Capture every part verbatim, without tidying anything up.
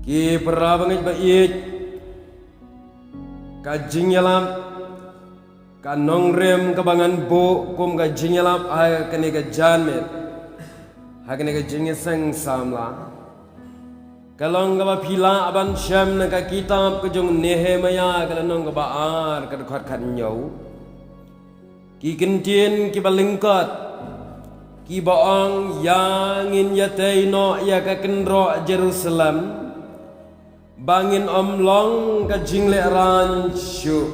Ki para bangeit ba ïeit, ka jingïalap, ka nongrim kaba ngan buh kum ka jingïalap ha kane ka janmiet, ha kane ka jingïaseng samla, ka long kaba phi lah ban shem na ka kitab ka jong u Nehemiah, ka lynnong kaba ar, ka dkhot khathynñiew. Ki kyntien kiba lyngkot, kiba ong, ïa ngin ïatei noh ïa ka kynroh Jerusalem, ba ngin ym long ka jinglehrain shuh.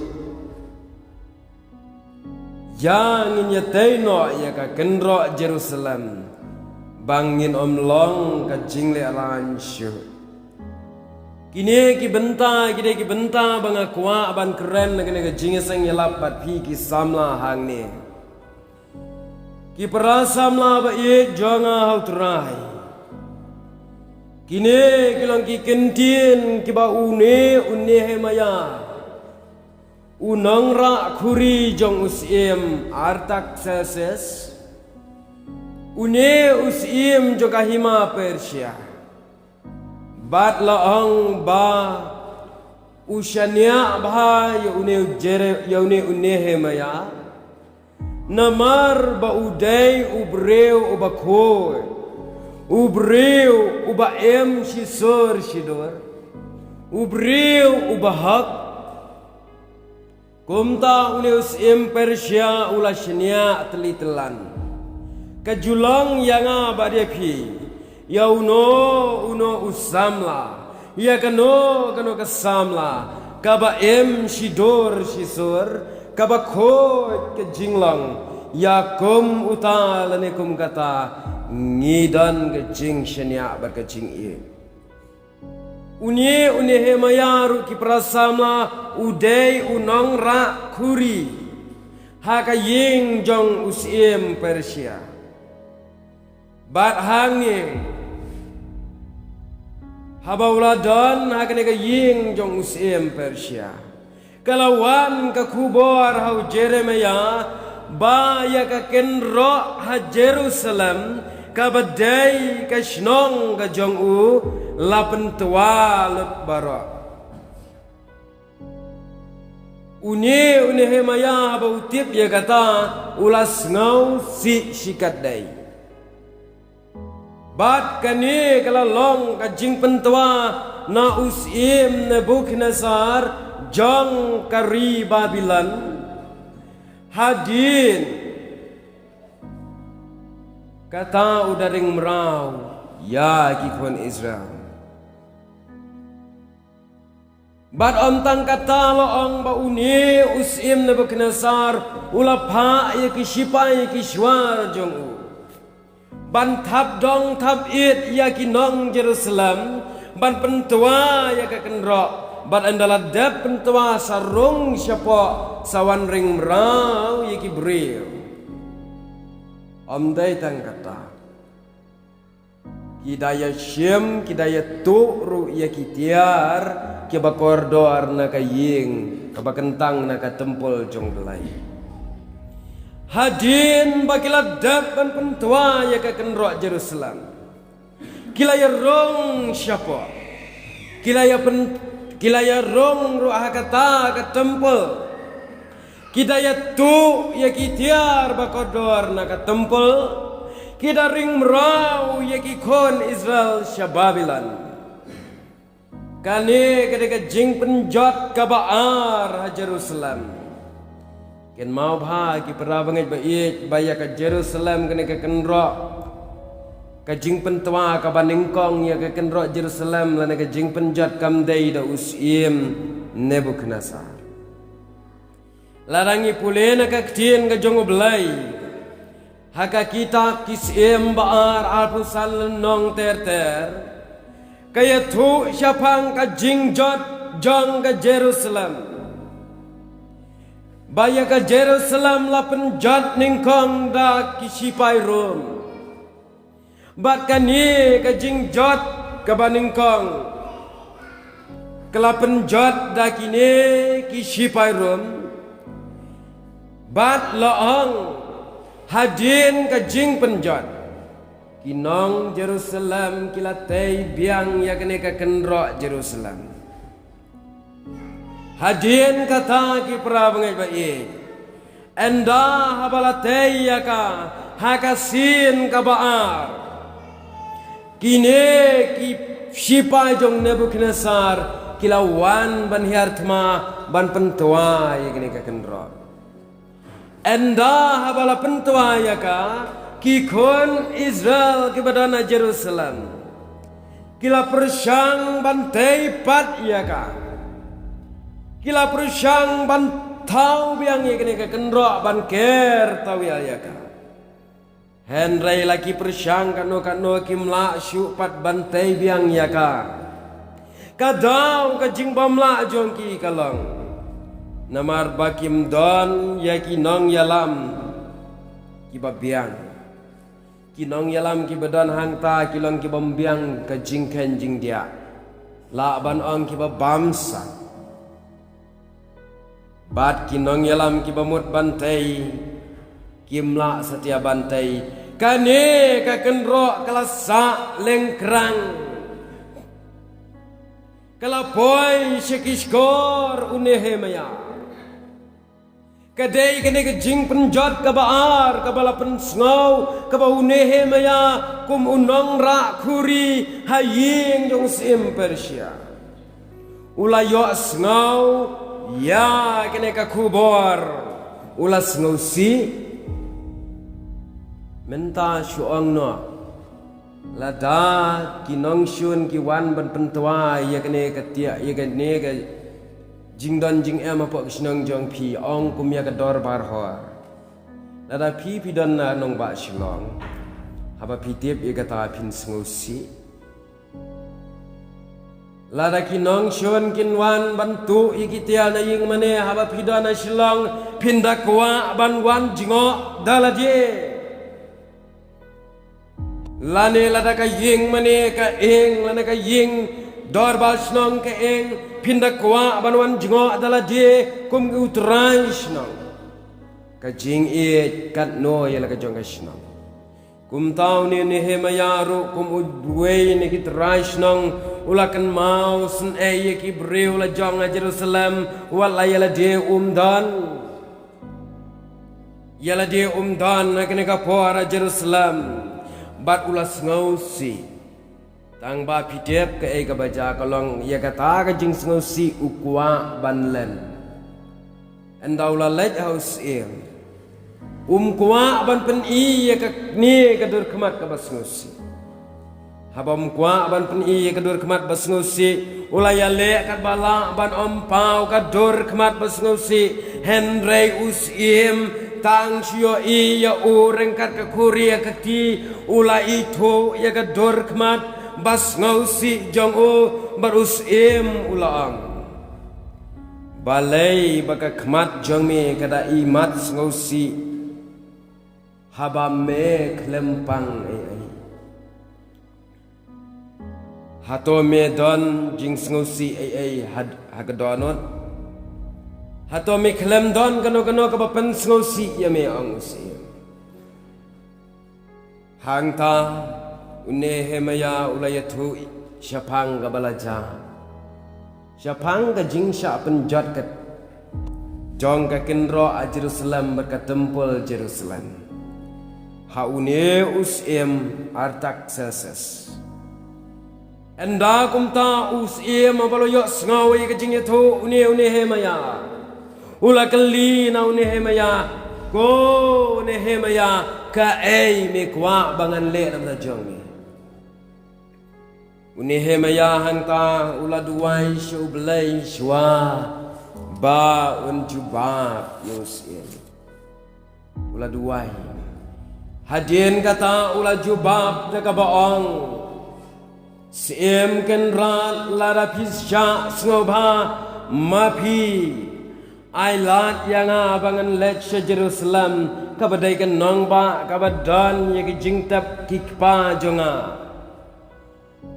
Ïa ngin ïatei noh ïa ka kynroh Jerusalem, ba ngin ym long ka jinglehrain shuh. Kine ki bynta, kine ki bynta ba nga kwah ban kren na kane ka jingïaseng ïalap bad phi ki samla hangne. Ki para samla ba ïeit jong nga ha u Trai. Kine ki long ki kyntien kiba une u Nehemiah, u nongrah khuri jong u syiem Artaxerxes, une u syiem jong ka hima Persia. Bad la ong ba u shaniah bha ïa une u Jere-, ïa une u Nehemiah. Namar ba u dei u briew uba khuid, u briew uba im shisur shidur, u briew uba hok. Kumta une u syiem Persia u la shaniah tylli tyllan. Ka ju long ïa nga bad ïa phi, ïa uno uno u samla, ïa kano kano ka samla, kaba im shidur shisur, kaba khuid ka jinglong, ïa kum uta lane kum kata, ngi don ka jingshaniah bad ka jingïeit. Une u Nehemiah ruh ki para samla u dei u nongrah khuri ha ka ïing jong u syiem Persia. Bad hangne, haba u la don ha kane ka ïing jong u syiem Persia, ka la wan ka khubor ha u Jeremiah ba ïa ka kynroh ha Jerusalem, kaba dei ka shnong ka jong u, la pyntwa lut baroh. Une u Nehemiah haba u tip ïa kata, u la sngewsih shikatdei. Bad kane ka la long ka jingpyntwa na u syiem Nebukhadnessar jong ka ri Babilon, hadien kata u da ring mraw ïa ki khun Israel. Bad ym tang kata, la ong ba une u syiem Nebukhadnessar u la phah ïa ki shipai ki shwar jong u ban thap dong thap ïit ïa ki nong Jerusalem, ban pyntwa ïa ka kynroh, bad ynda la dep pyntwa sa rung shapoh sa wan ring mraw ïa ki briew. Ym dei tang kata. Ki da ïa shim, ki da ïa tuh ruh ïa ki tiar kiba kordor na ka ïing kaba kyntang na ka templ jong U Blei. Hadien ba ki la dep ban pyntwa ïa ka kynroh Jerusalem, ki la ïa rung shapoh. Ki la ïa pyn-, ki la ïa rung ruh ha kata ka templ. Ki da ïa tuh ïa ki tiar ba kordor na ka templ. Ki da ring mraw ïa ki khun Israel sha Babilon. Kane ka dei ka jingpynjot kaba ar ha Jerusalem. Kynmaw bha ki para bangeit ba ïeit ba ïa ka Jerusalem kane ka kynroh, ka jingpyntwa kaba nyngkong ïa ka kynroh Jerusalem lane ka jingpynjot kam dei da u syiem Nebukhadnessar. Lada ngi pule na ka ktien ka jong U Blei ha ka kitab Ki Syiem ba ar, arphew san lynnong ter ter, ka ïathuh shaphang ka jingjot jong ka Jerusalem, ba ïa ka Jerusalem la pynjot nyngkong da ki shipai Rom. Bad kane ka jingjot kaba nyngkong ka la pynjot da kine ki shipai Rom. Bad la ong hadien ka jingpynjot, Ki nong Jerusalem ki la tei biang ïa kane ka kynroh Jerusalem. Hadien kata ki para bangeit ba ïeit, ynda haba la tei ïa ka ha ka sien kaba ar, kine ki shipai jong Nebukhadnesar ki la wan ban hiar thma ban pyntwa ïa kane ka kynroh. Ynda haba la pyntwa ïa ka, ki khun Israel kiba don ha Jerusalem ki la pyrshang ban tei pat ïa ka. Ki la pyrshang ban thaw biang ïa kane ka kynroh ban ker tawiar ïa ka. Hynrei la ki pyrshang kano kano kim lah shuh pat ban tei biang ïa ka. Ka daw ka jingbymlah jong ki ka long namar ba kim don ïa ki nongïalam kiba biang. Ki nongïalam kiba don hangta ki long ki bym biang ka jingkheiñ jingdiah, lah ban ong kiba bamsap. Bad ki nongïalam kiba mut ban tei kim lah satia ban tei. Kane ka kynroh ka la sah lengkrang, ka la poi sha ki shkor u Nehemia. Ka dei kane ka jingpynjot kaba ar kaba la pynsngew kaba u Nehemia kum u nongrah khuri ha ïing jong u syiem Persia u la ïohsngew ïa kane ka khubor, u la sngewsih. Mynta shu ong noh, lada ki nongshun ki wan ban pyntwa ïa kane ka tiah, ïa kane ka jingdon jingem hapoh ka shnong jong phi, ong kum ïa ka dorbar hor. Lada phi phi don na nongbah Shillong, haba phi tip ïa kata phin sngewsih. Lada ki nongshun kin wan ban tuh ïa ki tiah na ïing mane, haba phi don na Shillong phin da kwah ban wan jngoh da lade. Lane lada ka ïing mane ka eng, lane ka ïing dorbar shnong ka eng, phin da kwah ban wan jngoh da lade kum u trai shnong. Ka jingïeit katno ïa la ka jong ka shnong. Kumta une u Nehemia ruh kum uwei na ki trai shnong u la kynmaw sngewsih ïa ki briew la jong ha Jerusalem, wat la ïa lade um don. Ïa lade um don ha kane ka por ha Jerusalem. Bad u la sngewsih. Tang ba phi tip kaei kaba jia ka long, ïa kata ka jingsngewsih u kwah ban len. Ynda u la leit ha u syiem, um kwah ban pyni ïa kane ka dur khmat kaba sngewsih. Haba um kwah ban pyni ïa ka dur khmat ba sngewsih, u la ïaleh katba lah ban ym paw ka dur khmat ba sngewsih. Hynrei u syiem tang shu ïohi ïa u ryngkat ka khuri ha ka kti, u la ithuh ïa ka dur khmat ba sngewsih jong u, bad u syiem u la ong, balei ba ka khmat jong me ka da imat sngewsih haba me khlem pang ei ei? Hato me don jingsngewsih ei ei ha, ha ka dohnud? Hato me khlem don kano kano kaba pynsngewsih ïa me, ong u syiem. Hangta u Nehemia u la ïathuh shaphang kaba la jia, shaphang ka jingshah pynjot ka jong ka kynroh ha Jerusalem bad ka templ Jerusalem ha une u syiem Artaxerxes. Ynda kumta u syiem haba la ïohsngew ïa ka jingïathuh une u Nehemia, u la kylli na u Nehemia, ko Nehemia, kaei me kwah ba ngan leh na bynta jong me? U Nehemia hangta u la duwai sha U Blei shuwa ba un jubab ïa u syiem. U la duwai. Hadien kata u la jubab da kaba ong, Syiem Kynrad, lada phi shah sngewbha, ma phi ai lad ïa nga ba ngan leit sha Jerusalem, kaba dei ka nongbah kaba don ïa ki jingtep ki kpa jong nga,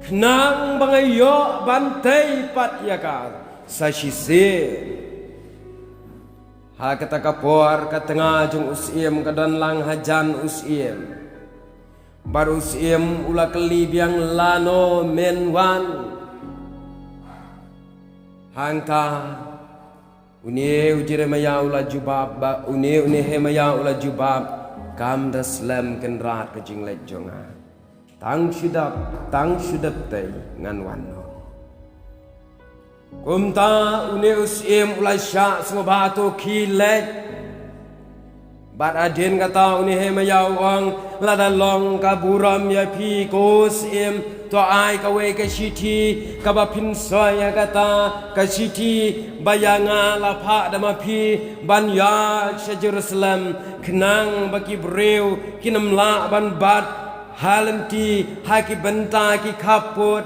khnang ba nga ïoh ban tei pat ïa ka sa shisien. Ha kata ka por ka tnga jong u syiem ka don lang hajan u syiem. Bad u syiem u la kylli biang, lano men wan? Hangta une u Jeremiah u la jubab, ba une u Nehemiah u la jubab, kam da slem Kynrad ka jingleit jong nga. Tang shu dap, tang shu dap tei ngan wan noh. Kumta une u syiem u la shah sngewbha, to khie leit. Bad hadien kata u Nehemiah u ong, lada long ka burom ïa phi ko syiem, to ai kawei ka shithi kaba phin soi ïa kata ka shithi ba ïa nga la phah da ma phi ban ïaid sha Jerusalem, khnang ba ki briew kin ym lah ban bat ha lynti ha ki bynta ki khappud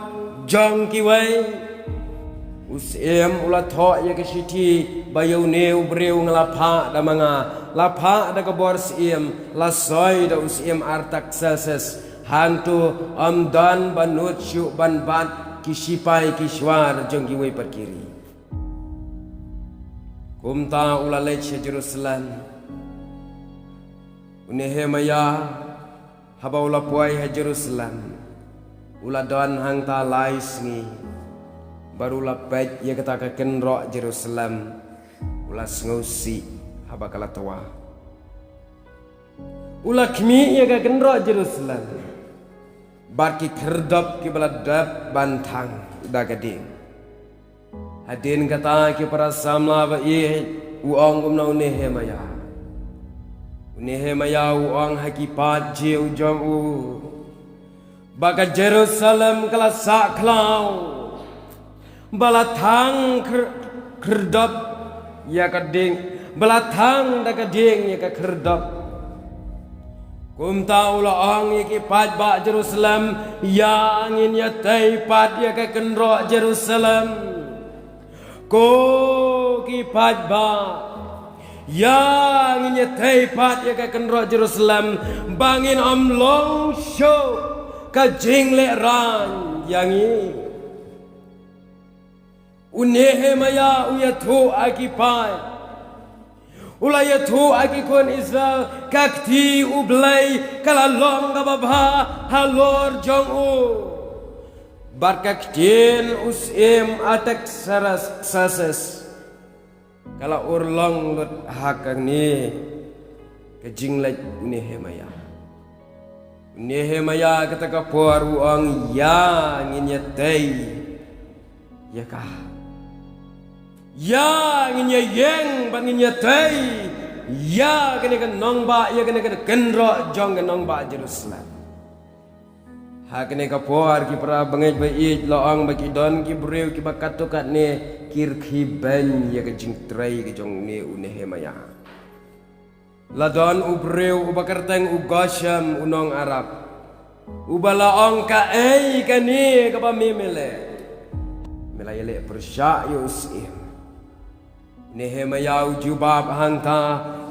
jong kiwei. U syiem u la thoh ïa ka shithi ba ïa une u briew nga la phah da ma nga, la phah da ka bor syiem, la soi da u syiem Artaxerxes. Hangto ym don ba nud shuh ban bat ki shipai ki shwar jong kiwei pat ki ri. Kumta u la leit sha Jerusalem. U Nehemiah, haba u la poi ha Jerusalem, u la don hangta lai sngi. Bad u la peit ïa kata ka kynroh Jerusalem, u la sngewsih haba ka la twa. U la khmih ïa ka kynroh Jerusalem bad ki khyrdop kiba la dep ban thang da ka dieng. Hadien kata ki para samla ba ïeit u ong kumno u Nehemiah? U Nehemiah u ong ha ki paid jong u ba ka Jerusalem ka la sah khlaw, ba la thang khyr-, khyrdop ïa ka dieng, ba la thang da ka dieng ïa ka khyrdop. Kumta u la ong ïa ki paidbah Jerusalem, ïa ngin ïatei pat ïa ka kynroh Jerusalem. Ko ki paidbah, ïa ngin ïatei pat ïa ka kynroh Jerusalem, ba ngin ym long shuh ka jinglehrain ïa ngi. U Nehemiah u ïathuh ha ki paid, u la ïathuh ha ki khun Israel, ka kti U Blei ka la long kaba bha halor jong u. Bad ka ktien u syiem Artaxerxes ka la urlong lut ha kane ka jingleit u Nehemiah. U Nehemiah kata ka por u ong, ïa ngin ïatei ïa ka, ïa ngin ïaïeng bad ngin ïatei ïa kane ka nongbah, ïa kane ka kynroh jong ka nongbah Jerusalem. Ha kane ka por ki para bangeit ba ïeit, la ong ba ki don ki briew kiba katto katne ki rkhie beiñ ïa ka jingtrei ka jong une u Nehemiah. La don u briew uba kyrteng u Geshem, u nong Arab, uba la ong, kaei kane kaba me me leh? Me la ïaleh pyrshah ïa u syiem. Nehemiah u jubab, hangta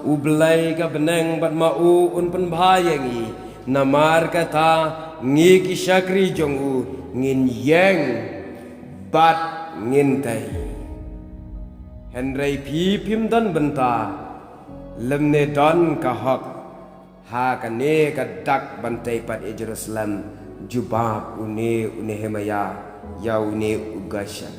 U Blei ka bneng bad ma u un pynbha ïa ngi. Namar kata ngi ki shakri jong u ngin ïeng bad ngin tei. Hynrei phi phim don bynta lymne don ka hok ha kane ka dak ban tei pat ïa Jerusalem, jubab une u Nehemiah ïa une u Geshem.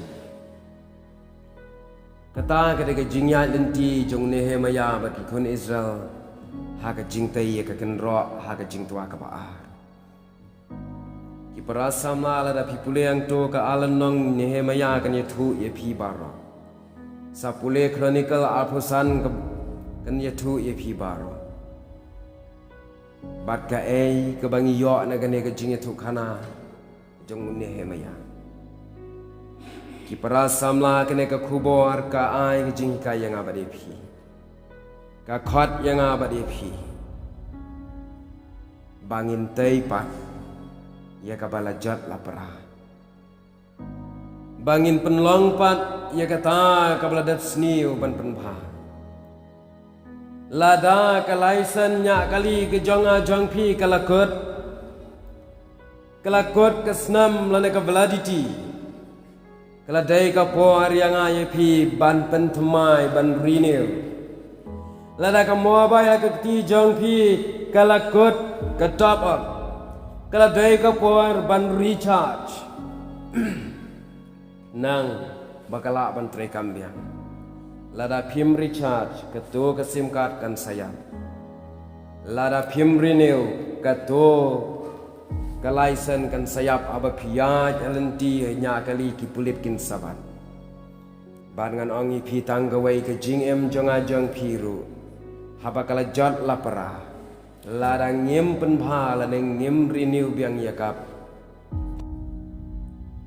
Kata ka dei ka jingïaid lynti jong u Nehemiah bad ki khun Israel ha ka jingtei ïa ka kynroh ha ka jingtwa kaba ar. Ki para samla, lada phi pule hangto ka Ar Lynnong, Nehemiah kan ïathuh ïa phi baroh. Sa pule Chronicle arphew san ka, kan ïathuh ïa phi baroh. Bad kaei kaba ngi ïoh na kane ka jingïathuhkhana jong u Nehemiah? Ki para samla, kane ka khubor ka ai ka jinghikai ïa nga bad ïa phi. Ka khot ïa nga bad ïa phi ba ngin tei pat ïa kaba la jot la pra, ba ngin pynlong pat ïa kata kaba la dep sniew ban pynbha. Lada ka laisen ñiah kali ka jong nga jong phi ka la kut, ka la kut ka snem lane ka validity, ka la dei ka por ïa nga ïa phi ban pynthymmai, ban renew. Lada ka mobile ha ka kti jong phi ka la kut, ka top up, Ka la dei ka por ban recharge. Nang ba ka lah ban treikam biang. Lada phim recharge, kato ka sim card kan sa ïap. Lada phim renew, kato ka license kan sa ïap, haba phi ïaid ha lynti, ha nia kali ki pulit kin sa bat. Bad ngan ong ïa phi, tang kawei ka jingim jong nga jong phi ruh, haba ka la jot la pra, lada ngim pynbha lane ngim renew biang ïa ka,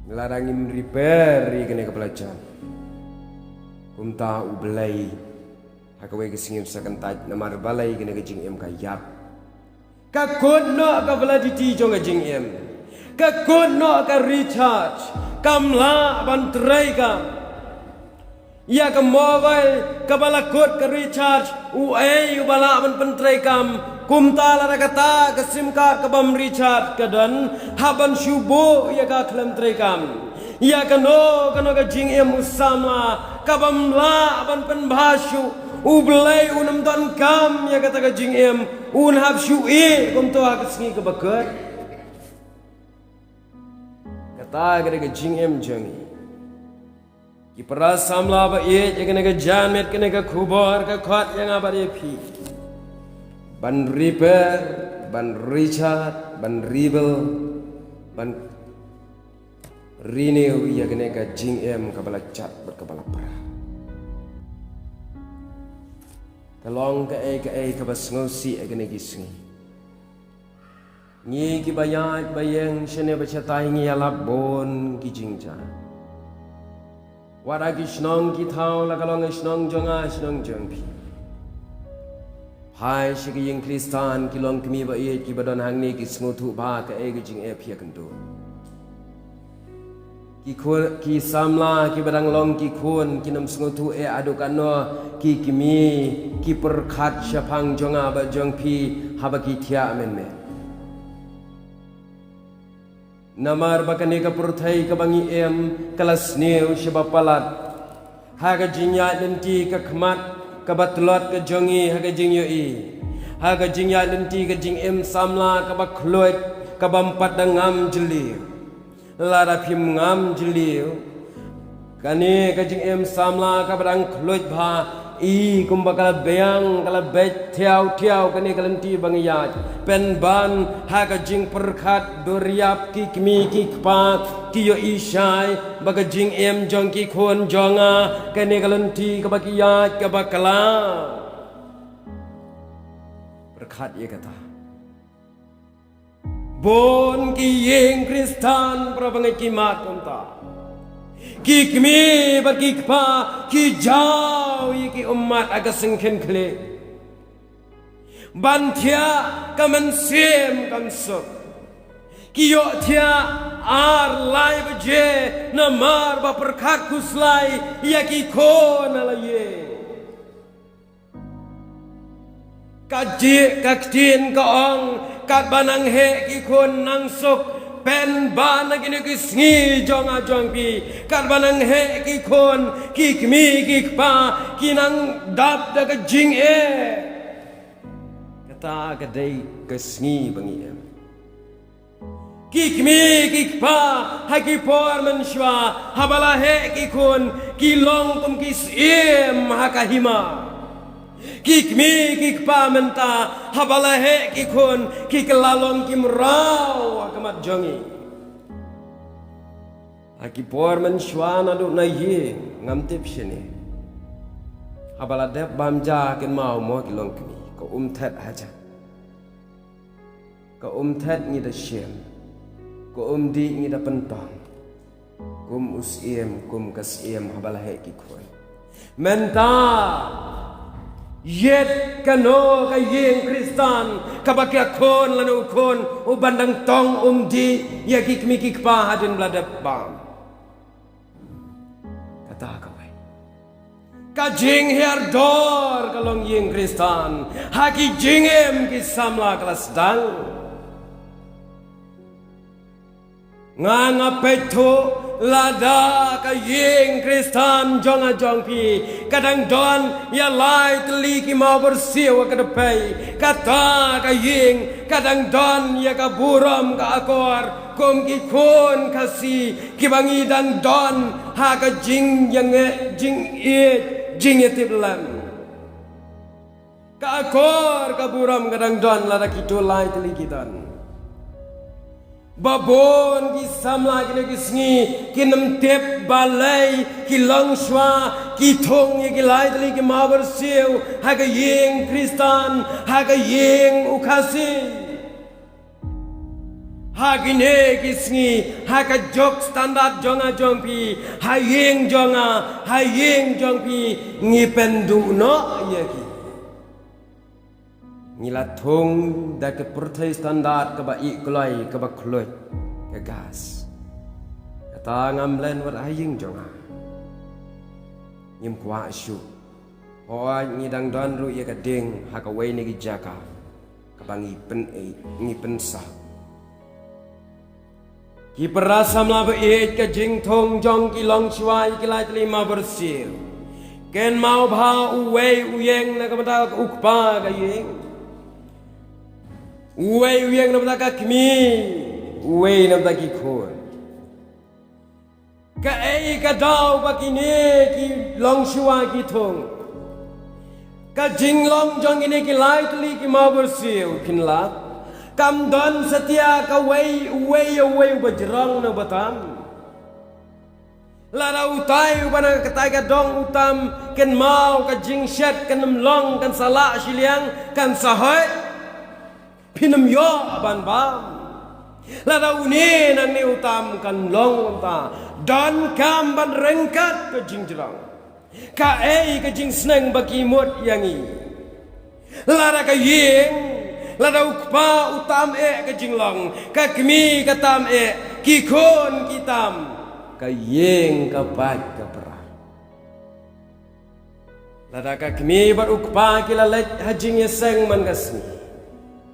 lada ngim repair ïa kane kaba la jot, kumta U Blei ha kawei ka sngi un sa kyntait, namar balei? Kane ka jingim ka ïap. Ka kut noh ka validity jong ka jingim. Ka kut noh ka recharge. Kam lah ban treikam. Ïa ka mobile kaba la kut ka recharge, uei uba lah ban pyntreikam? Kumta lada kata ka sim card ka bym recharge ka don, hap ban shu buh ïa ka khlem treikam. Ïa kano kano ka jingim u samla ka bym lah ban pynbha shuh, U Blei un ym donkam ïa kata ka jingim, un hap shu ïeh kumta ha ka sngi kaba kut. Kata ka dei ka jingim jong ngi. Ki para samla ba ïeit, ïa kane ka janmiet, kane ka khubor ka khot ïa nga bad ïa phi ban repair, ban recharge, ban rebuild, ban renew ïa kane ka jingim kaba la jot bad kaba la pra. Ka long kaei kaei kaba sngewsih ha kine ki sngi. Ngi kiba ïaid ba ïeng shane bad shatai ngi ïalap bun ki jingjia. Wat ha ki shnong ki thaw, la ka long ka shnong jong nga, shnong jong phi. Phai sha ki ïing Khristan, ki longkmie ba ïeit kiba don hangne ki sngewthuh bha kaei ka jingeh phi ïakynduh. Ki khun, ki samla kiba dang long ki khun, kin ym sngewthuh eh haduh katno ki kmie ki pyrkhat shaphang jong nga bad jong phi haba ki thiah mynmiet. Namar ba kane ka pyrthei kaba ngi im ka la sniew shibun palat. Ha ka jingïaid lynti ka khmat kaba tlot ka jong ngi ha ka jingïohi, ha ka jingïaid lynti ka jingim samla kaba khluid, kaba ym pat da ngam jylliew. Lada phim ngam jylliew, kane ka jingim samla kaba dang khluid bha, i kumba ka la biang, ka la beit thiaw thiaw kane ka lynti ba ngi ïaid. Pynban ha ka jingpyrkhat duriap ki kmie ki kpa ki ïohi shai ba ka jingim jong ki khun jong nga, kane ka lynti kaba ki ïaid kaba khlaw. Pyrkhat ïa kata. Bun ki ïing Khristan para bangeit ki mad kumta. Ki kmie bad ki kpa ki jaw ïa ki ummat ha ka syngkien khlieh. Ban thiah ka mynsiem kam suk. Ki ïoh thiah ar lai baje namar ba pyrkhat khuslai ïa ki khun ha la ïing. Ka jia ka ktien ka ong, katba nang heh ki khun nang suk. Pynban ha kine ki sngi jong nga jong phi, katba nang heh ki khun, ki kmie ki kpa ki nang dap da ka jingeh. Kata ka dei ka sngi ba ngi im. Ki kmie ki kpa ha ki por mynshuwa haba la heh ki khun ki long kum ki syiem ha ka hima. Ki kmie ki kpa mynta haba la heh ki khun ki kylla long ki mraw ha khmat jong ngi. Ha ki por mynshuwa naduh na ïing ngam tip shane. Haba la dep bam ja kynmaw mo ki longkmie, ka um thet hajan. Ka um thet ngi da shim. Ka um dih ngi da pyntong. Kum u syiem, kum ka syiem haba la heh ki khun. Mynta ïeit kano ka ïing Khristan kaba ka khun lane u khun u ban dang tong um dih ïa ki kmie ki kpa hadien ba la dep bam. Kata kawei. Ka jinghiar dor ka long ïing Khristan ha ki jingim ki samla ka la sdang. Nga nga peit thuh Lada ka ïing Khristan jong nga jong phi ka dang don ïa lai tylli ki mawbyrsiew ha ka dpei, kata ka ïing ka dang don ïa ka burom ka akor kum ki khun Khasi kiba ngi dang don ha ka jingïangeh, jingïeit, jingïatiplem. Ka akor ka burom ka dang don lada kito lai tylli ki don. Ba bun ki samla kine ki sngi kin ym tip balei ki long shuwa ki thung ïa ki lai tylli ki mawbyrsiew ha ka ïing Khristan, ha ka ïing u Khasi. Ha kine ki sngi, ha ka juk standard jong nga jong phi, ha ïing jong nga, ha ïing jong phi, ngi pynduh noh ïa ki. Ngi la thung da ka pyrthei standard kaba ih kloi, kaba khluit, ka gas. Kata ngam len wat ha ïing jong nga. Ngim kwah shuh. Hooid, ngi dang don ruh ïa ka ding ha kawei na ki jaka kaba ngi pyn, ngi pynsah. Ki para samla ba ïeit, ka jingthung jong ki longshuwa ïa ki lai tylli mawbyrsiew. Kynmaw ba uwei u ïeng na ka bynta u kpa ka ïing. Uwei u ïeng na ka bynta ka kmie. Uwei na ka bynta ki khun. Kaei ka daw ba kine ki longshuwa ki thung? Ka jinglong jong kine ki lai tylli ki mawbyrsiew phin lap. Kam don satia kawei, uwei, uwei uba jrong ne uba tam. Lada utai uba na katai ka dong u tam, kynmaw ka jingshet kan ym long, kan sa lah shiliang, kan sa hoi. Phin ym ïoh ban bam. Lada une nangne u tam, kan long kumta. Donkam ban ryngkat ka jingjrong. Kaei ka jingsneng ba ki mut ïa ngi? Lada ka ïing, lada u kpa u tam eh ka jinglong, ka kmie ka tam eh, ki khun ki tam, ka ïing ka pait ka pra. Lada ka kmie bad u kpa ki la leit ha jingïaseng man ka sngi,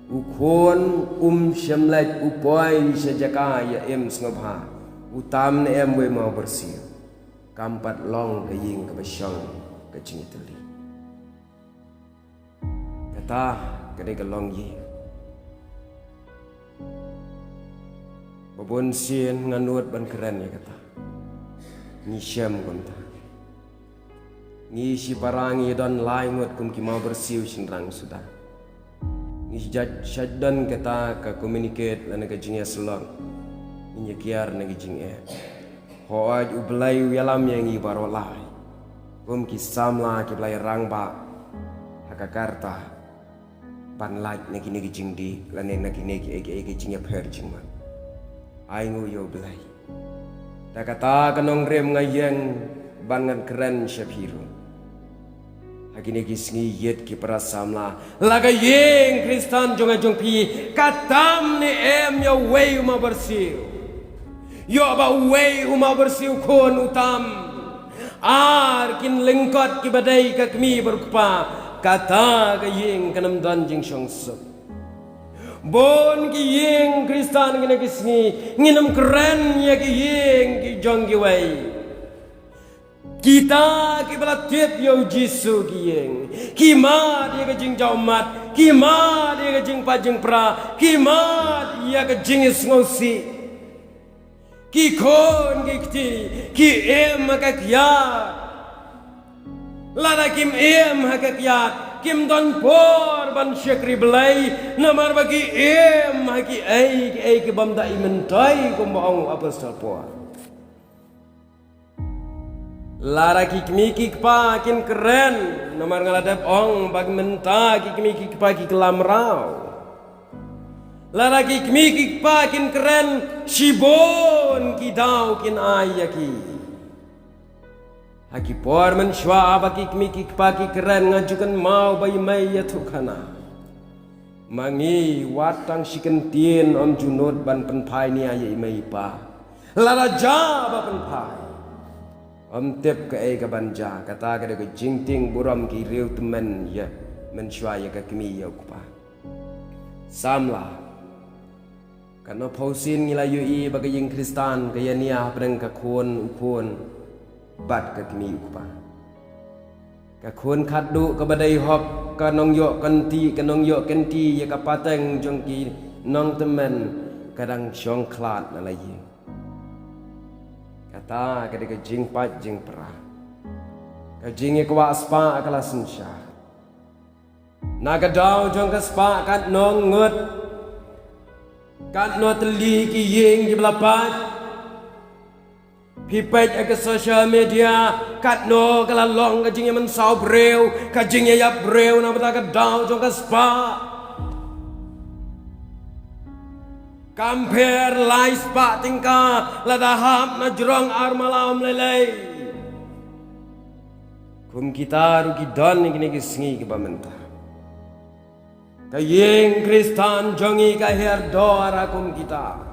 u khun um shym leit, u poi sha jaka ïa im sngewbha, u tam ne em wei mawbyrsiew, kam pat long ka ïing kaba shong ka jingïatylli. Kata ka dei ka longïing. Ba bun sien nga nud ban kren ïa kata. Ngi shem kumta. Ngi shipara ngi don lai ngut kum ki mawbyrsiew shynrang suda. Ngi shait, shait don kata ka communicate lane ka jingïasyllok. Ngi ïa kiar na ka jingeh. Hooid, U Blei u ïalam ïa ngi baroh lai kum ki samla kiba la ïarangbah ha ka karta ban lait na kine ki jingdih lane na kine ki, ki, ki jingïapher jingmut. Ai nguh ïa U Blei. Da kata ka nongrim nga ïeng ban ngan kren sha phi ruh. Ha kine ki sngi ïit ki para samla, la ka ïing Khristan jong nga jong phi ka tam ne em ïa uwei u mawbyrsiew? Ïoh ba uwei u mawbyrsiew khun u tam, ar kin lyngkot kiba dei ka kmie bad u kpa, kata ka ïing kan ym don jingshongsuk. Bun ki ïing Khristan kine ki sngi ngin ym kren ïa ki ïing ki jong kiwei. Kita kiba la tip ïa U Jisu ki ïeng, ki mad ïa ka jingjaw mat, ki mad ïa ka jingpat jingpra, ki mad ïa ka jingsngewsih. Ki khun ki kti ki im ha ka kiad. Lada kim im ha ka kiad, kim don por ban shakri Blei, namar ba ki im ha kiei kiei ki bym da imyntoi, kumba ong u Apostol Paul. Lada ki kmie ki kpa kin kren, namar nga la dep ong ba mynta ki kmie ki kpa ki kylla mraw. Lada ki kmie ki kpa kin kren, shibun ki daw kin ai ïa ki. Ha ki por mynshuwa ba ki kmie ki kpa ki kren, nga ju kynmaw ba i mei ïathuhkhana. Ma ngi wat tang shi kyntien ym ju nud ban pynphai nia ïa i mei i pa. Lada jia ba pynphai, ym tip kaei ka ban jia. Kata ka dei ka jingtieng burom ki riew tymmen ïa, mynshuwa ïa ka kmie ïa u kpa. Samla. Katno phew sien ngi la ïohi ba ka ïing Khristan ka ïania hapdeng ka khun u khun bad ka kmie u kpa. Ka khun khatduh kaba dei hok, ka nongïoh kynti, ka nongïoh kynti ïa ka pateng jong ki nongtymmen, ka dang shong khlad na la ïing. Kata ka dei ka jingpait jingpra. Ka jingïakwah spah ka la synshar. Na ka daw jong ka spah katno ngut, katno tylli ki ïing kiba la pait. Phi peit ha ka social media, katno ka la long ka jingïamynsaw briew, ka jingïaïap briew na bynta ka daw jong ka spah. Kam pher lai spah tyngka lada hap na jrong ar malam lei lei. Kum kita ruh ki don ïa kine ki sngi kiba mynta. Ka ïing Khristan jong ngi ka hiar dor ha kum kita.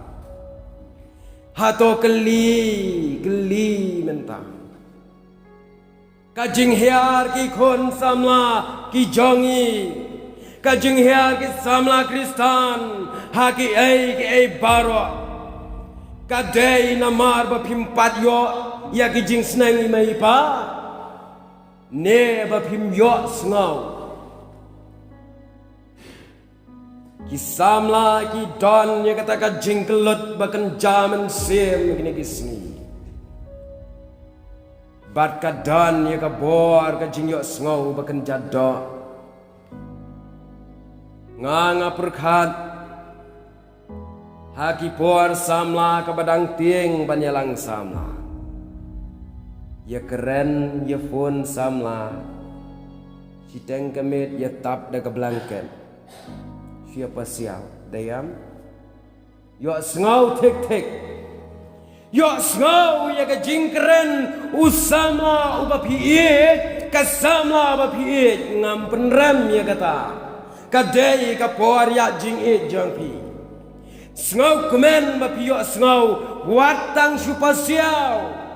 Hato kylli, kylli mynta. Ka jinghiar ki khun samla ki jong ngi, ka jinghiar ki samla Khristan ha kiei kiei baroh, ka dei namar ba phim pat ïoh ïa ki jingsneng i mei i pa, ne ba phim ïohsngew? Ki samla ki don ïa kata ka jingkyllut ba kynja mynsiem kine ki sngi. Bad ka don ïa ka bor ka jingïohsngew ba kynja doh. Nga nga pyrkhat ha ki por samla kaba dang tieng ban ïalang samla. Ïa kren, ïa phone samla. Shiteng ka miet ïa tap da ka blanket. Shu ïa pasiaw, dei em? Ïohsngew thik thik. Ïohsngew ïa ka jingkren u samla uba phi ïeit, ka samla ba phi ïeit, ngam pynrem ïa kata. Ka dei ka por ïa jingïeit jong phi. Sngewkmen ba phi ïohsngew, wat tang shu pasiaw.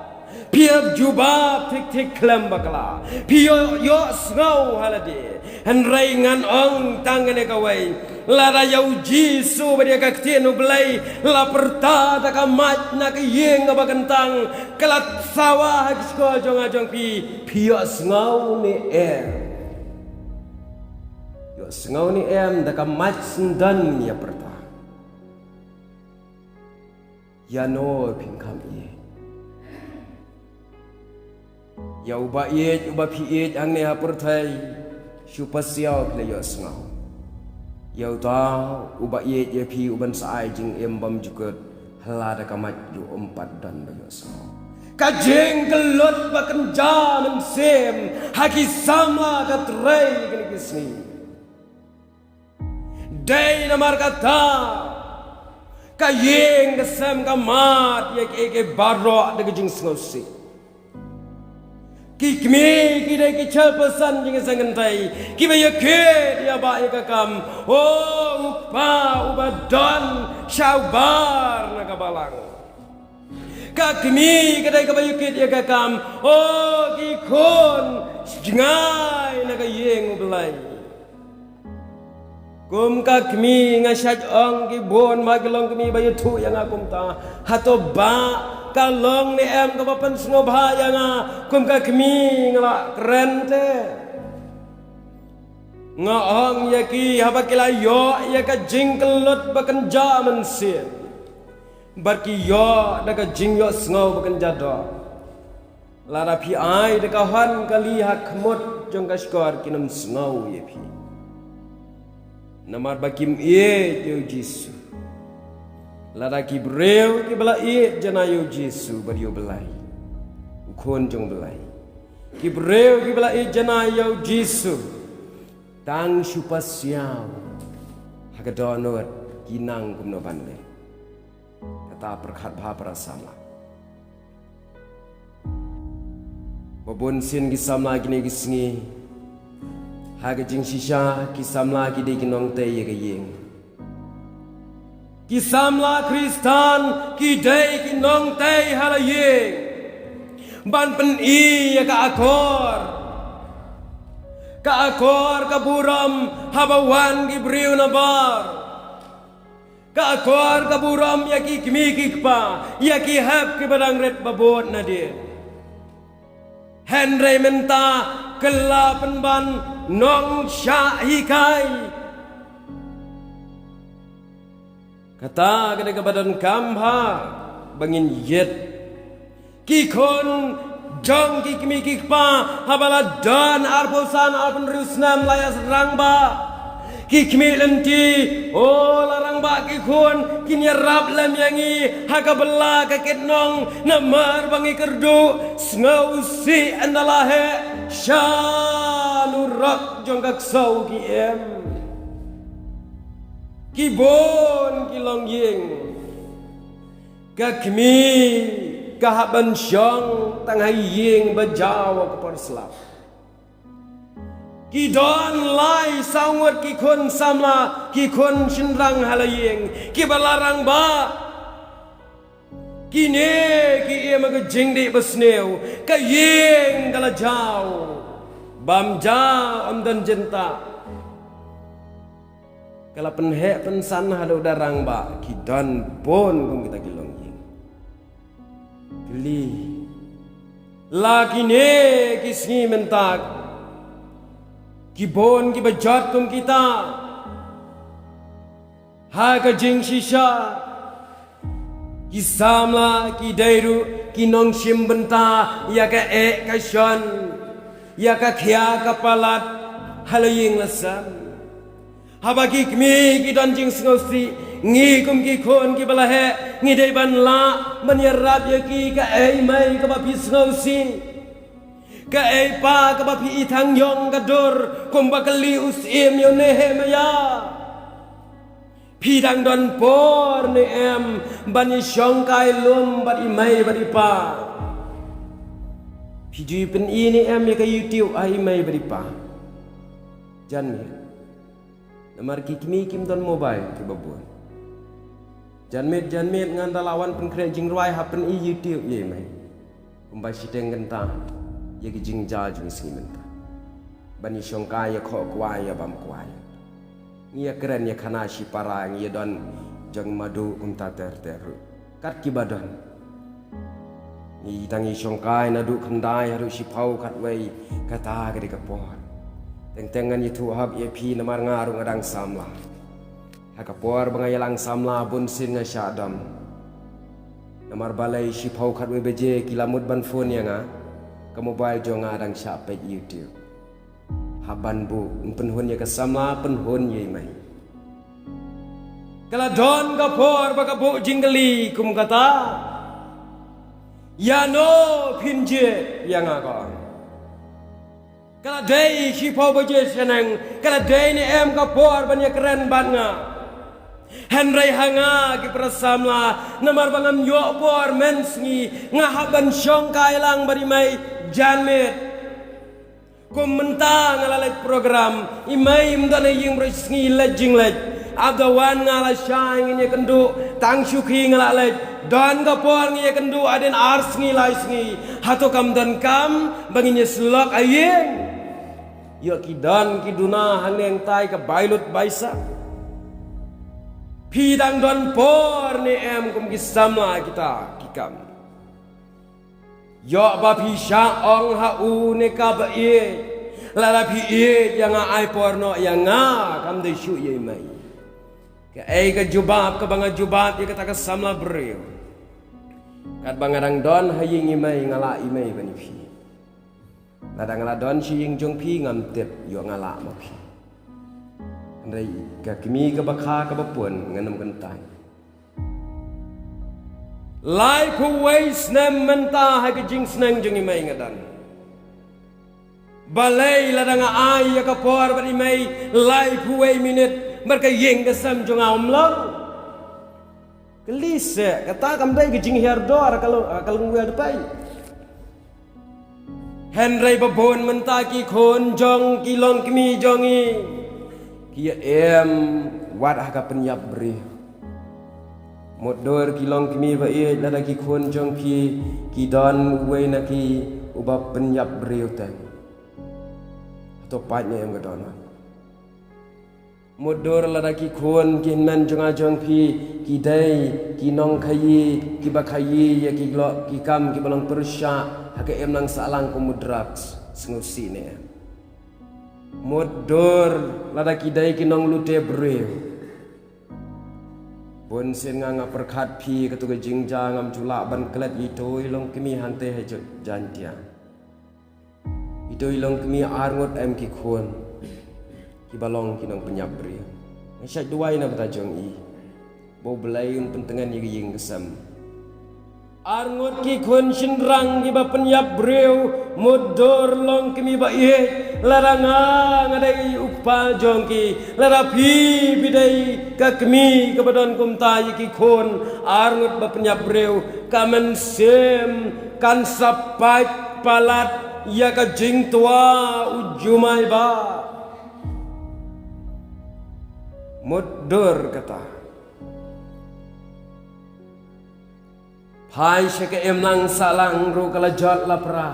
Phi ïa jubab thik thik khlem bakla. Phi ïoh, ïohsngew ha lade. Hynrei ngan ong tang kane kawei. Lada ïa u Jisu bad ïa ka ktien u Blei la pyrta da ka mait na ka ïing kaba kyntang, ka la sawa ha ki shkor jong nga jong phi, phi ïohsngew ne em? Ïohsngew ne em da ka mait syndon ïa pyrta? Ïano phim kham ïeit? Ïa uba ïeit, uba phi ïeit hangne ha pyrthei, shu pasiaw phi la ïohsngew. Ïa uta uba ïeit ïa phi, uban sa ai jingim bymjukut, ha la da ka mait ruh um pat don ba ïohsngew. Ka jingkyllut ba kynja mynsiem ha ki samla ka trei kine ki sngi. Dei namar kata ka ïing ka sem ka mad ïa kiei kiei baroh da ka jingsngewsih. Ki kmie ki dei ki chairperson jong ka seng kynthei kiba ïakit ïa ba ïa ka kam. O u kpa uba don sha u bar na ka balang. Ka kmie ka dei kaba ïakit ïa ka kam. O ki khun, jngai na ka ïing U Blei. Kum ka kmie nga shait ong ki bun ba ki long kmie ba ïathuh ïa nga kumta. Hato ba ka long ne em kaba pynsngewbha ïa nga kum ka kmie nga la kren te? Nga ong ïa ki haba ki la ïoh ïa ka jingkyllut ba kynja mynsiem. Bad ki ïoh da ka jingïohsngew ba kynja doh. Lada phi ai da ka hon kali ha khmut jong ka shkor kin ym sngew ïa phi. Namar ba kim ïeit ïa u Jisu. Lada ki briew kiba la ïeit janai ïa u Jisu bad ïa u Blei, u Khun jong u Blei. Ki briew kiba la ïeit janai ïa u Jisu. Tang shu pasiaw ha ka dohnud ki nang kumno ban leh. Kata pyrkhat bha para samla. Ba bun sien ki samla kine ki sngi, ha ka jingshisha ki samla ki dei ki nongtei ïa ka ïing. Ki samla Khristan ki dei ki nongtei ha la ïing. Ban pyni ïa ka akor. Ka akor ka burom haba wan ki briew na bar. Ka akor ka burom ïa ki kmie ki kpa, ïa ki hep kiba dang rit ba bud nadien. Hynrei mynta ka la pynban nongshah hikai. Kata ka dei kaba donkam ha ba ngin ïit. Ki khun jong ki kmie ki kpa haba la don arphew san arphew hynriew snem la ïa rangbah. Ki kmie lynti, o, la rangbah ki khun, kin ïarap lem ïa ngi ha ka bylla ka kitnong, namar ba ngi kyrduh sngewsih ynda la heh sha lurok jong ka ksew ki im. Ki bun ki longïing. Ka kmie ka hap ban shong tang ha ïing ba jaw ka por slap. Ki don lai saw ngut ki khun samla, ki khun shynrang ha la ïing, kiba la rangbah. Kine ki im ha ka jingdih ba sniew, ka ïing ka la jaw. Bam jaw ym don jingtah. Ka la pynheh pynsan haduh da rangbah, ki don bun kum kita ki longïing. Kylli. La kine ki sngi mynta, ki bun kiba jot kum kita. Ha ka jingshisha, ki samla ki dei ruh ki nongshim bynta ïa ka eh ka shon, ïa ka khia ka palat ha la ïing la sem. Haba ki kmie ki don jingsngewsih, ngi kum ki khun kiba la heh, ngi dei ban lah ban ïarap ïa ki. Kaei mei kaba phi sngewsih? Kaei pa kaba phi i thang ïong ka dur, kumba kylli u syiem ïa une heh maïa? Phi dang don por ne em ban ïashongkai lum bad i mei bad i pa? Phi ju pyni ne em ïa ka YouTube ha i mei bad i pa? Janmiet. Namar ki kmie kim don mobile kiba bun. Janmiet, janmiet ngan da la wan pynkhreh jingrwai ha pyni YouTube ïa i mei. Kumba shiteng kynta ïa ki jingjia jong i sngi mynta. Ban ïashongkai ïakhoh kwai ïabam kwai. Ngi ïakren ïakhana shipara, ngi ïadon jong madu kumta ter ter ruh. Kat kiba don. Ngi dang ïashongkai naduh khyndai haduh shiphew khatwei, kata ka dei ka por. Teng teng ngan ïathuh hok ïa phi namar nga ruh nga dang samla. Ha ka por ba nga ïalang samla bun sien nga shah dom. Namar balei shiphew khatwei baje ki la mut ban phone ïa nga. Ka mobile jong nga dang shah peit YouTube. Hap ban buh, pynhun ïa ka samla, pynhun ïa i mei. Ka la don ka por ba ka buh jingkylli kum kata. Ïano phin jied ïa nga ko? Ka la dei shiphew baje shaneng, ka la dei ne em ka por ban ïakren bad nga? Hynrei ha nga ki para samla, namar ba ngam ïoh por mynsngi, nga hap ban shongkai lang bad i mei janmiet. Kum mynta nga la leit program, i mei ym don ha ïing baroh sngi leit jingleit. Ap da wan nga la shai ngin ïakynduh, tang shu khie nga la leit. Don ka por ngin ïakynduh hadien ar sngi lai sngi. Hato kam don kam ba ngin ïasyllok ha ïing? Ïoh ki don ki duna hangne hangtai ka bai lut bai sah. Phi dang don por ne em kum ki samla kita ki kam? Ïoh ba phi shah ong ha u ne kaba ïeit. Lada phi ïeit ïa nga ai por noh ïa nga, kam dei shuh ïa i mei. Kaei ka jubab kaba nga jubab ïa kata ka samla briew? Katba nga dang don ha ïing i mei nga lah i mei ban ïa phi. Lada nga la don sha ïing jong phi ngam tip ïoh nga lah ma phi. Hynrei ka kmie kaba kha kaba pun ngan ym kyntait. Laiphew wei snem mynta ha ka jingsneng jong i mei nga don. Balei lada nga ai ïa ka por bad i mei laiphew wei minit bad ka ïing ka sem jong nga um long? Kylli seh, kata kam dei ka jinghiar dor ka long, ka long wei da pai. Hynrei ba bun mynta ki khun jong ki longkmie jong ngi ki ïa em wat ha ka pynïap briew. Mutdur ki longkmie ba ïeit, lada ki khun jong phi ki don uwei na ki uba pynïap briew te, hato pait ne em ka don? Mutdur lada ki khun ki hynmen jong nga jong phi ki dei ki nongkhaii kiba khaii ïa ki lok ki kam kiba long pyrshah ha ka imlang sahlang kum u drugs, sngewsih ne. Mutdur lada ki dei ki nonglute briew. Bun sien nga nga pyrkhat phi katu ka jingjia ngam ju lah ban klet ïa ito i longkmie hangtei ha Jaintia. Ito i longkmie arngut em ki khun kiba long ki nongpynïap briew. Nga shait duwai na bynta jong i ba U Blei un pyntngen ïa ka ïing ka sem. Arngut ki khun shynrang kiba pynïap briew, mutdur longkmie ba ïeit, lada nga nga dei u kpa jong ki, lada phi phi dei ka kmie kaba don kumta ïa ki khun arngut ba pynïap briew, ka mynsiem kan sa pait palat ïa ka jingtwa u jumai ba mutdur kata. Phai sha ka imlang sahlang ruh ka la jot la pra.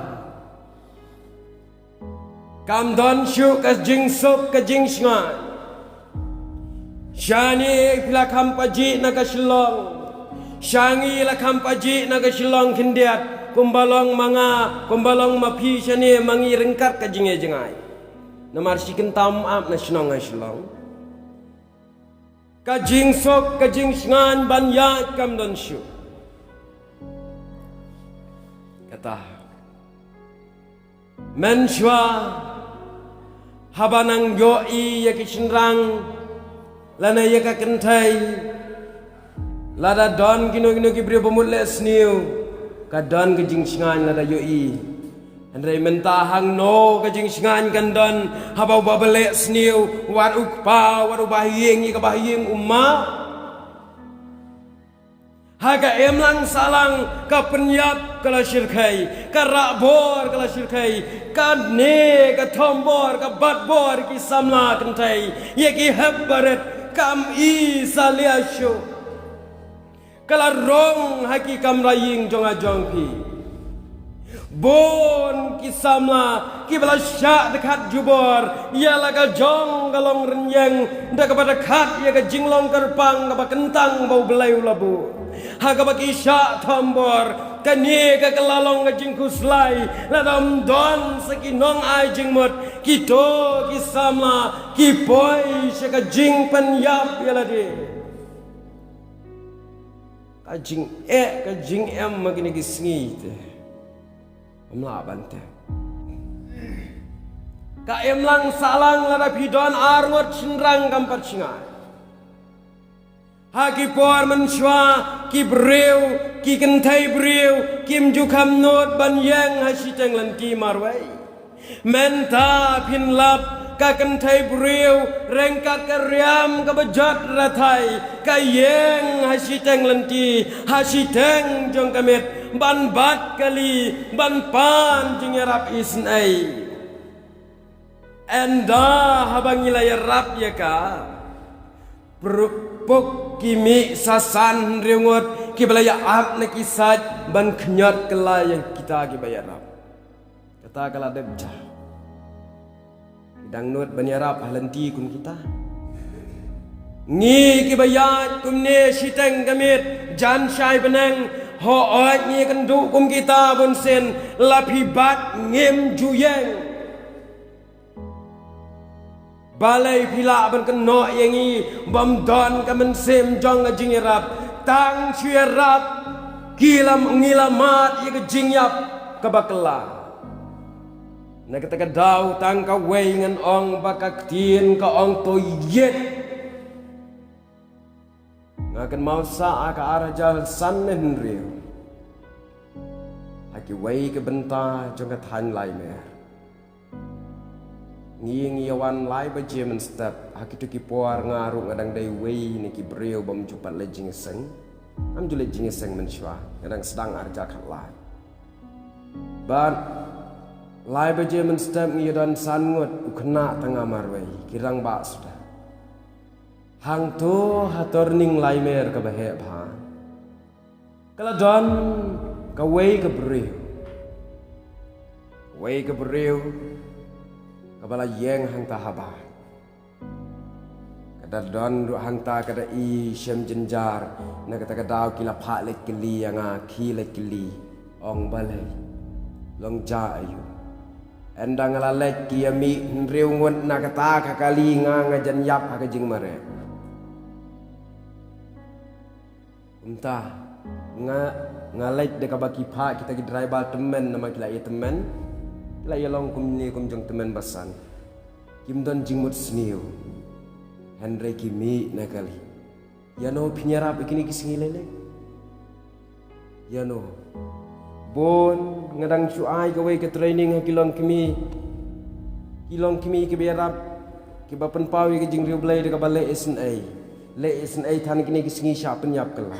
Kam don shuh ka jingsuk ka jingshngaiñ. Shane phi la kham pajih na ka Shillong. Sha ngi la kham pajih na ka Shillong khyndiat. Kumba long ma nga, kumba long ma phi shane ma ngi ryngkat ka jingïajngai. Namar shi kynta ym ap na shnong ha Shillong. Ka jingsuk ka jingshngaiñ ban ïaid kam don shuh. Kata. Mynshuwa haba nang ïohi ïa ki shynrang lane ïa ka kynthei, lada don kino kino ki briew ba mut leh sniew, ka don ka jingshngaiñ lada ïohi. Hynrei mynta hangno ka jingshngaiñ kan don haba uba ba leh sniew, wat u kpa, wat u bahaïing, ïa ka bahaïing u ma. Ha ka imlang sahlang ka pynïap ka la shyrkhei, ka rah bor ka la shyrkhei, kane ka thombor ka bat bor ki samla kynthei, ïa ki hep barit kam i salia shuh. Ka la rong ha ki kamra ïing jong nga jong phi. Bun ki samla kiba la shah dkhat jubor ïa la ka jong ka longrynïeng da kaba dkhat ïa ka jinglong kyrpang kaba kyntang ba U Blei u la buh. Ha kaba ki shah thombor, kane ka ka la long ka jingkhuslai lada ym don sa ki nongai jingmut, kito ki samla ki poi sha ka jingpynïap ïa lade. Ka jingeh ka jingem ma kine ki sngi te. Ym lah ban te. Ka imlang sahlang lada phi don arngut shynrang kam pat shngaiñ. Ha ki por mynshuwa ki briew, ki kynthei briew kim ju kham nud ban ïeng ha shiteng lynti marwei. Mynta phin lap ka kynthei briew ryngkat ka riam kaba jot rathai ka ïeng ha shiteng lynti, ha shiteng jong ka miet ban bat kali, ban pan jingïarap isynei. Ynda haba ngi la ïarap ïa ka, pru-, puk ki mih sa san hynriew ngut kiba la ïa ap na ki sait ban khñiot kylla ïa kita kiba ïarap. Kata ka la dep ja. Ki dang nud ban ïarap ha lynti kum kita. Ngi kiba ïaid kumne shiteng ka miet, jan shai bneng, hooid ngi kynduh kum kita bunsien, la phi bat ngim ju ïeng. Balei phi lah ban kynnoh ïa ngi bym don ka mynsiem jong ka jingïarap, tang shu ïarap ki la, ngi la mad ïa ka jingïap kaba kylla. Na kata ka daw tang kawei ngan ong ba ka ktien ka ong to ïeit. Nga kynmaw sah ha ka ar hajar san ne hynriew. Ha kiwei ki bynta jong ka thaiñ Laimer. Ngi ngi ïa wan lai baje mynstep, ha kito ki por nga ruh nga dang dei uwei na ki briew bym ju pat leit jingïaseng. Ngam ju leit jingïaseng mynshuwa, nga dang sdang ar hajar khatlai. Bad lai baje mynstep ngi ïa don san ngut u khynnah tang nga marwei, ki rangbah suda. Hangto ha Turning Laimer kaba heh bha. Ka la don kawei ka briew. Kawei ka briew kaba la ïeng hangta haba. Ka da don ruh hangta ka da i shem jynjar, na kata ka daw ki la phah leit kylli ïa nga, ki leit kylli, ong balei, long ja aïu. Ynda nga la leit ki ïa mih hynriew ngut na kata ka kali, nga nga jan ïap ha ka jingmareh. Kumta nga, nga leit da kaba ki phah kita ki driver tymmen, namar ki la ïa tymmen, ki la ïa long kumne kum jong tymmen basan. Kim don jingmut sniew. Hynrei ki mih na kali. Ïano phin ïarap ïa kine ki sngi lei lei? Ïano? Bun nga dang shu ai kawei ka training ha ki longkmie, ki longkmie kiba ïarap, kiba pynpaw ïa ka jingriewblei da kaba leh isynei. Leh isynei than kine ki sngi, shah pynïap kylla.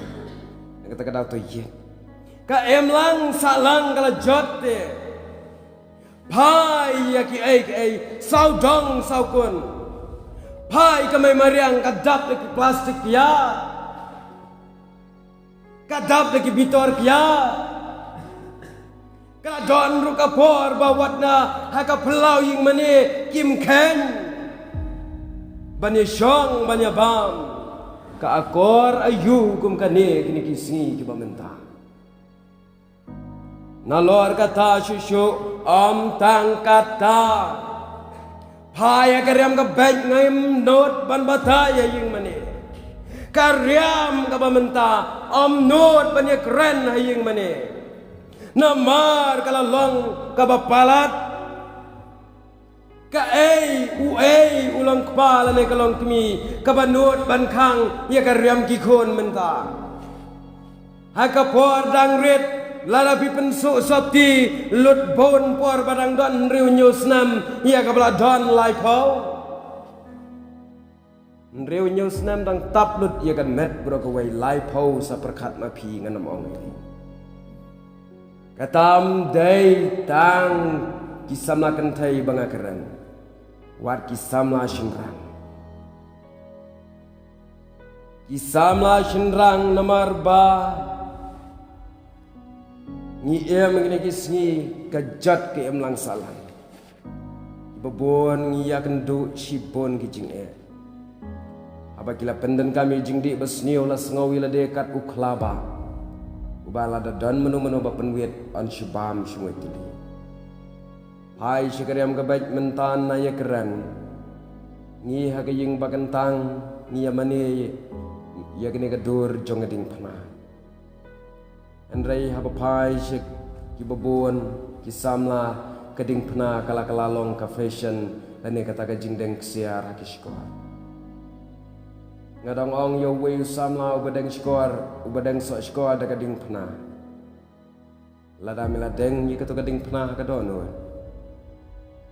Na kata ka daw to ïeit. Ka imlang sahlang ka la jot te. Phai ïa kiei kiei, sawdong sawkun. Phai ka mei mariang, ka dap da ki plastik ïa, ka dap da ki bitor ïa. Ka don ruh ka por ba wat na ha ka phyllaw ïing mane kim kheiñ ban ïa shong ban ïa bam. Ka akor aïu kum kane kine ki sngi kiba mynta. Nalor kata shuh shuh, ym tang kata. Phai ïa ka riam ka beit, ngim nud ban batai ha ïing mane. Ka riam kaba mynta ym nud ban ïa kren ha ïing mane. Namar ka la long kaba palat. Kaei uei u long kpa lane ka long kmie kaba nud ban khang ïa ka riam ki khun mynta? Ha ka por dang rit, lada phi pynsuh sopti, lut bun por ba dang don hynriew hynñiew snem ïa kaba la don laiphew. Hynriew hynñiew snem dang tap lut ïa ka met baroh kawei, laiphew sa pyrkhat ma phi, ngan ym ong ei. Kata ym dei tang ki samla kynthei ba nga kren, wat ki samla shynrang. Ki samla shynrang, namar ba ngi im ha kine ki sngi ka jot ka imlang sahlang. Kiba bun ngi ïakynduh shibun ki jingeh. Haba ki la pyndonkam ïa jingdih basniew, la sngew ïa lade kat u khlabah uba lada don mano mano ba pynwit, yn shu bam shu ngoi tylli. Phai sha ka riam ka beit mynta, na ïakren. Ngi ha ka ïing ba kyntang ngi ïa mane ïa kane ka dur jong ka diengphna. Hynrei haba phai sha kiba bun ki samla, ka diengphna ka la, ka la long ka fashion lane kata ka jingdeng ksiar ha ki shkor. Nga dang ong ïa uwei u samla uba deng shkor, uba deng soh shkor da ka diengphna. Lada me la deng ïa kato ka diengphna ha ka dohnud,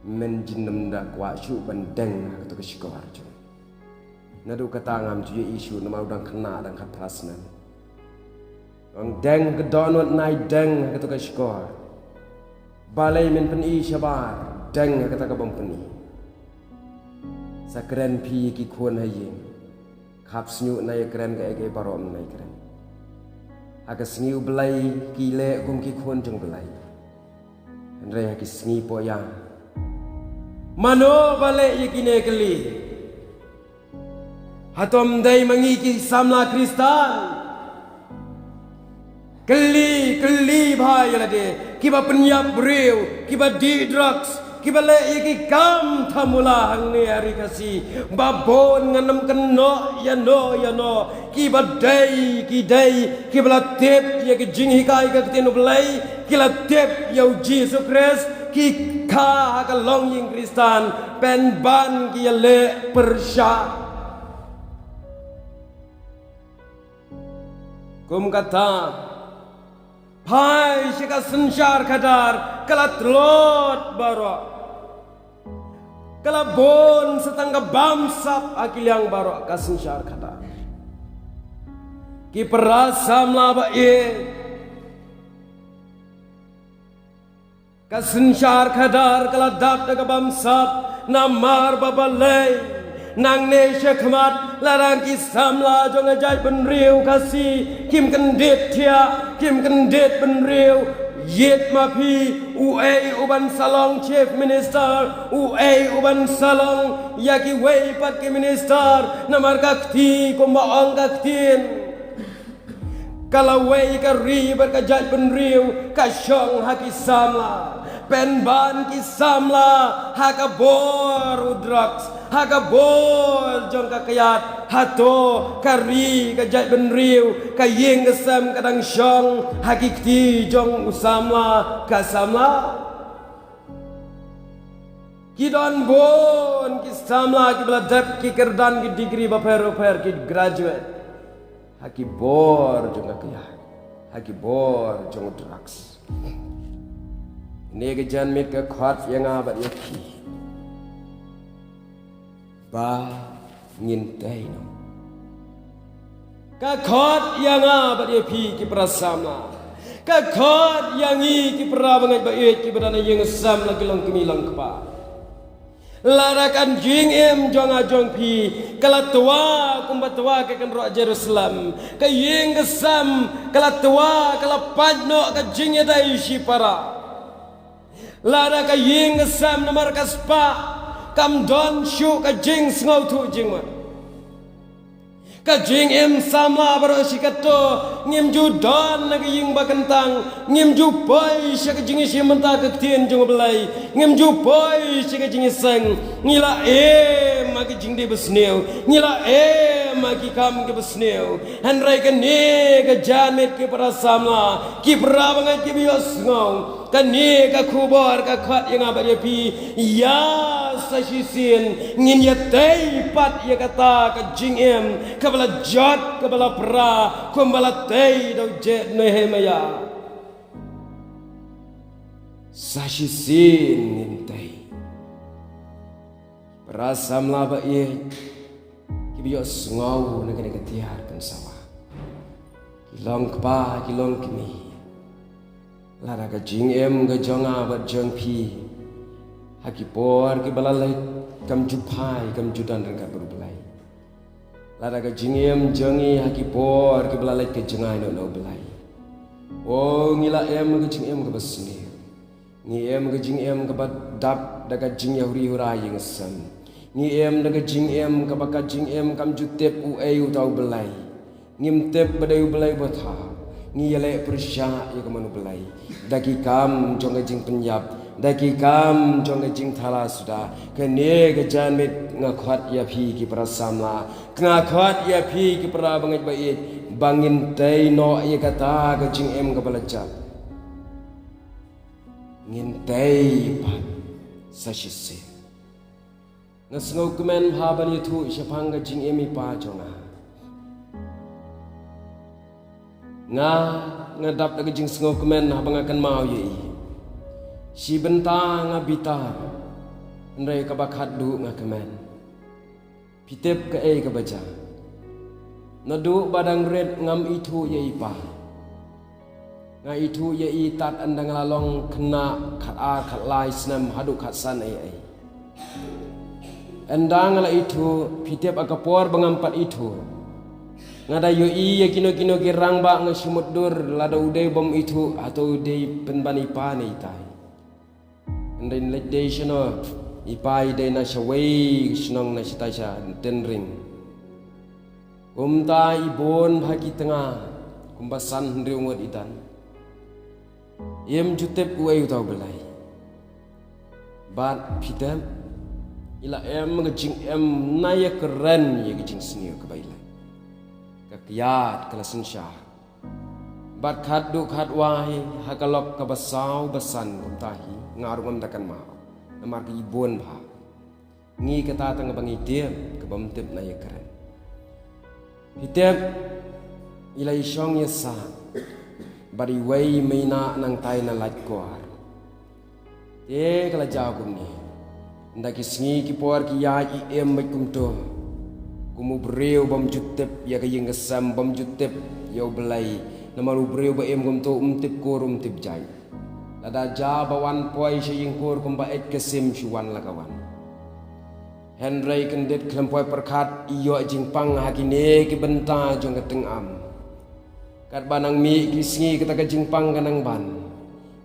men jin ym da kwah shuh ban deng ha kato ka shkor jong. Naduh kata ngam ju ïohi shuh namar u dang khynnah, dang khatphra snem. Ong deng ha ka dohnud, nai deng ha kato ka shkor. Balei men pyni shabar, deng ha kata ka bym pyni. Sa kren phi ïa ki khun ha ïing. Khap shñiuh, na ïakren kaei kaei baroh, na ïakren. Ha ka sngi U Blei ki leh kum ki khun jong U Blei. Hynrei ha ki sngi pohïang, mano ba leh ïa kine kylli? Hato ym dei ma ngi ki samla Khristan? Kylli, kylli bha ïa lade, kiba pynïap briew, kiba dih drugs, kiba leh ïa ki kam thamula hangne ha Ri Khasi. Ba bun ngan ym kynnoh ïano ïano, kiba dei ki dei kiba la tip ïa ki jinghikai ka ktien U Blei, ki la tip ïa U Jisu Khrist, ki kha ha ka longïing Khristan, pynban ki ïaleh pyrshah. Kum kata, phai sha ka synshar khadar, ka la tlot baroh. Ka la bun sa tang ka bamsap ha ki liang baroh ka synshar khadar. Ki para samla ba ïeit, ka synshar khadar ka la dap da ka bamsap, namar ba balei? Nangne shakhmat, lada ki samla jong ka jaitbynriew Khasi kim kyndit thiah, kim kyndit bynriew, Ïit ma phi, uei uban sa long Chief Minister, uei uban sa long ïa kiwei pat ki minister, namar ka kti kumba ong ka ktien. Ka lawei ka ri bad ka jaitbynriew ka shong ha ki samla. Pynban ki samla ha ka bor u drugs, ha ka bor jong ka kyiad. Hato ka ri, ka jaitbynriew, ka ïing ka sem ka dang shong ha ki kti jong u samla, ka samla? Ki don bun ki samla kiba la dep ki kyrdan, ki degree bapher bapher, ki graduate, ha ki bor jong ka kyiad, ha ki bor jong u drugs. Kane ka janmiet ka khot ïa nga bad ïa phi ba ngin tei noh. Ka khot ïa nga bad ïa phi ki para samla. Ka khot ïa ngi ki para bangeit ba ïeit kiba don ha ïing ha sem, la ki long kmie long kpa. Lada ka jingim jong nga jong phi ka la twa kumba twa ka kynroh Jerusalem, ka ïing ka sem ka la twa, ka la pait noh ka jingïadei shipara. Lada ka ïing ka sem namar ka spah, kam don shuh ka jingsngewthuh jingmut. Ka jingim samla baroh shi kato, ngim ju don na ka ïing ba kyntang, ngim ju poi sha ka jingïashim bynta ka ktien jong U Blei, ngim ju poi sha ka jingïaseng. Ngi la im ha ka jingdei basniew, ngi la im ha ki kam kiba sniew. Hynrei kane ka janmiet ki para samla, ki para bangeit kiba ïohsngew, kane ka khubor ka khot ïa nga bad ïa phi, ïa sa shisien ngin ïatei pat ïa kata ka jingim kaba la jot, kaba la pra, kumba la tei da u Nehemiah. Sa shisien ngin tei. Para samla ba ïeit kiba ïohsngew na kane ka tiar pynsawa, ki long kpa, ki long kmie. Lada ka jingim ka jong nga bad jong phi ha ki por kiba la leit kam ju phai, kam ju don ryngkat bad U Blei. Lada ka jingim jong ngi ha ki por kiba la leit ka jngai noh na U Blei. O, ngi la im ka jingim kaba sniew. Ngi im ka jingim kaba dap da ka jingïahuri hura ïing sem. Ngi im da ka jingim kaba ka jingim kam ju tip uei uta U Blei. Ngim tip ba dei U Blei ba tha. Ngi ïaleh pyrshah ïa ka mon U Blei da ki kam jong ka jingpynïap, da ki kam jong ka jingthala suda. Kane ka janmiet nga khot ïa phi ki para samla, nga khot ïa phi ki para bangeit ba ïeit, ba ngin tei noh ïa kata ka jingim kaba la jot. Ngin tei pat sa shisien. Nga sngewkmen bha ban ïathuh shaphang ka jingim i pa jong nga. Nga, nga dap da ka jingsngewkmen haba nga kynmaw ïa i. Shi bynta nga bitar, hynrei kaba khatduh nga kmen. Phi tip kaei kaba jia? Naduh ba dang rit ngam ithuh ïa i pa. Nga ithuh ïa i tad ynda nga la long khynnah khatar khatlai snem haduh khatsan ei ei. Ynda nga la ithuh, phi tip, ha ka por ba ngam pat ithuh, nga da ïohi ïa kino kino ki rangbah, nga shu mutdur lada u dei bym ithuh, hato u dei pynban i pa ne itai. Ynda in leit dei shano, i pa i dei na shawei shnong, na shatai sha Tynring. Kumta i bun bha ki tnga, kumba san hynriew ngut i don. Im ju tip uei uta U Blei. Bad phi tip, i la em ka jingim na ïakren ïa ka jingsniew kaba i leh. Ka kyiad ka la synshar. Bad khatduh khatwai ha ka lok kaba saw ba san kumta hi, nga ruh ngam da kynmaw namar ka i bun bha. Ngi kata tang ba ngi tip, kaba ym tip na ïakren. Phi tip, i la i shong ïasah bad iwei i mei na nangtai na Laitkor. Te ka la jaw kumne. Ynda ki sngi ki por ki ïaid, i im beit kumto, kum u briew bym ju tip ïa ka ïing ka sem, bym ju tip ïa U Blei. Namar u briew ba im kumto um tip kur, um tip jait. Lada jia ba wan poi sha ïing kur, kumba eit ka sim shu wan la ka wan. Hynrei kyndit khlem poi pyrkhat, i ïoh jingpang ha kine ki bynta jong ka tyngam. Katba nang mih ki sngi, kata ka jingpang ka nang ban.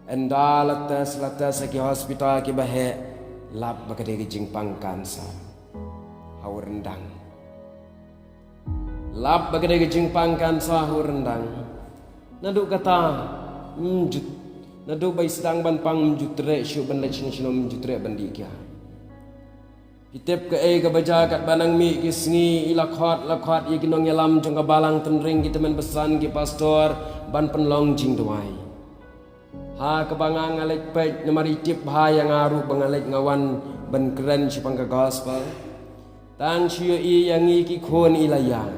Ynda la test, la test ha ki hospital kiba heh, lap ba ka dei ka jingpang cancer ha u ryndang. Lap ba ka dei ka jingpang cancer ha u ryndang. Naduh kata, ym ju, naduh ba i sdang ban pang, ym ju treh shuh ban leit shano shano, ym ju treh ban dih kiad. Phi tip kaei kaba jia? Katba nang mih ki sngi, i la khot, la khot ïa ki nongïalam jong ka balang tynring, ki tymmen basan, ki pastor, ban pynlong jingduwai. Ha kaba nga, nga leit peit, namar i tip bha ïa nga ruh ba nga leit, nga wan ban kren shaphang ka gospel. Tang shu ïohi ïa ngi ki khun i la ïam.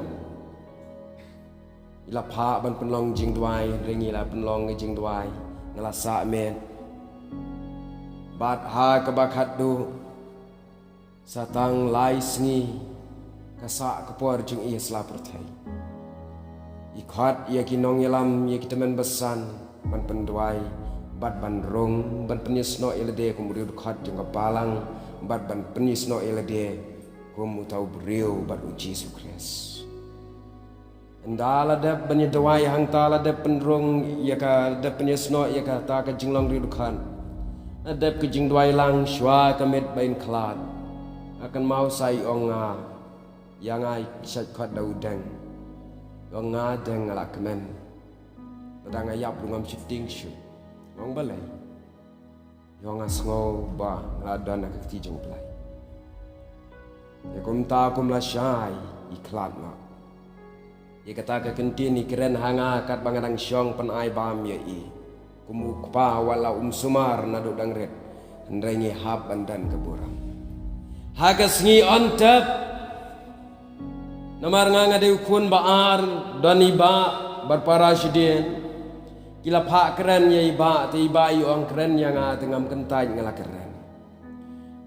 I la phah ban pynlong jingduwai, hynrei ngi la pynlong ka jingduwai, nga la sah miet. Bad ha kaba khatduh, sa tang lai sngi ka sah ka por jong i ha sla pyrthei. I khot ïa ki nongïalam, ïa ki tymmen basan, ban pynduwai bad ban rung, ban pynïasnoh ïa lade kum u riewdkhot jong ka balang, bad ban pynïasnoh ïa lade kum uta u briew bad u Jisu Khrist. Ynda la dep ban ïa duwai hangta, la dep pynrung ïa ka, la dep pynïasnoh ïa kata ka jinglong riewdkhot, la dep ka jingduwai lang, shuwa ka miet ba in khlad, nga kynmaw sa i ong nga, ïa nga, i shait khot da u Deng. I ong nga, Deng, nga la kmen. Lada nga ïap ruh ngam sheptieng shuh. Nga ong balei? I ong nga sngew ba nga la don ha ka kti jong u Blei. Ïa kumta kum lashai i khlad noh. Ïa kata ka kyntien i kren ha nga katba nga dang shong pynai bam ïa i. Kum u kpa wat la um sumar naduh dang rit, hynrei ngi hap ban don ka burom ha ka sngi on tep. Namar nga, nga dei u khun ba ar, don i bah bad para shadien. Ki la phah kren ïa i bah, te i bah i ong kren ïa nga, te ngam kyntait, nga la kren.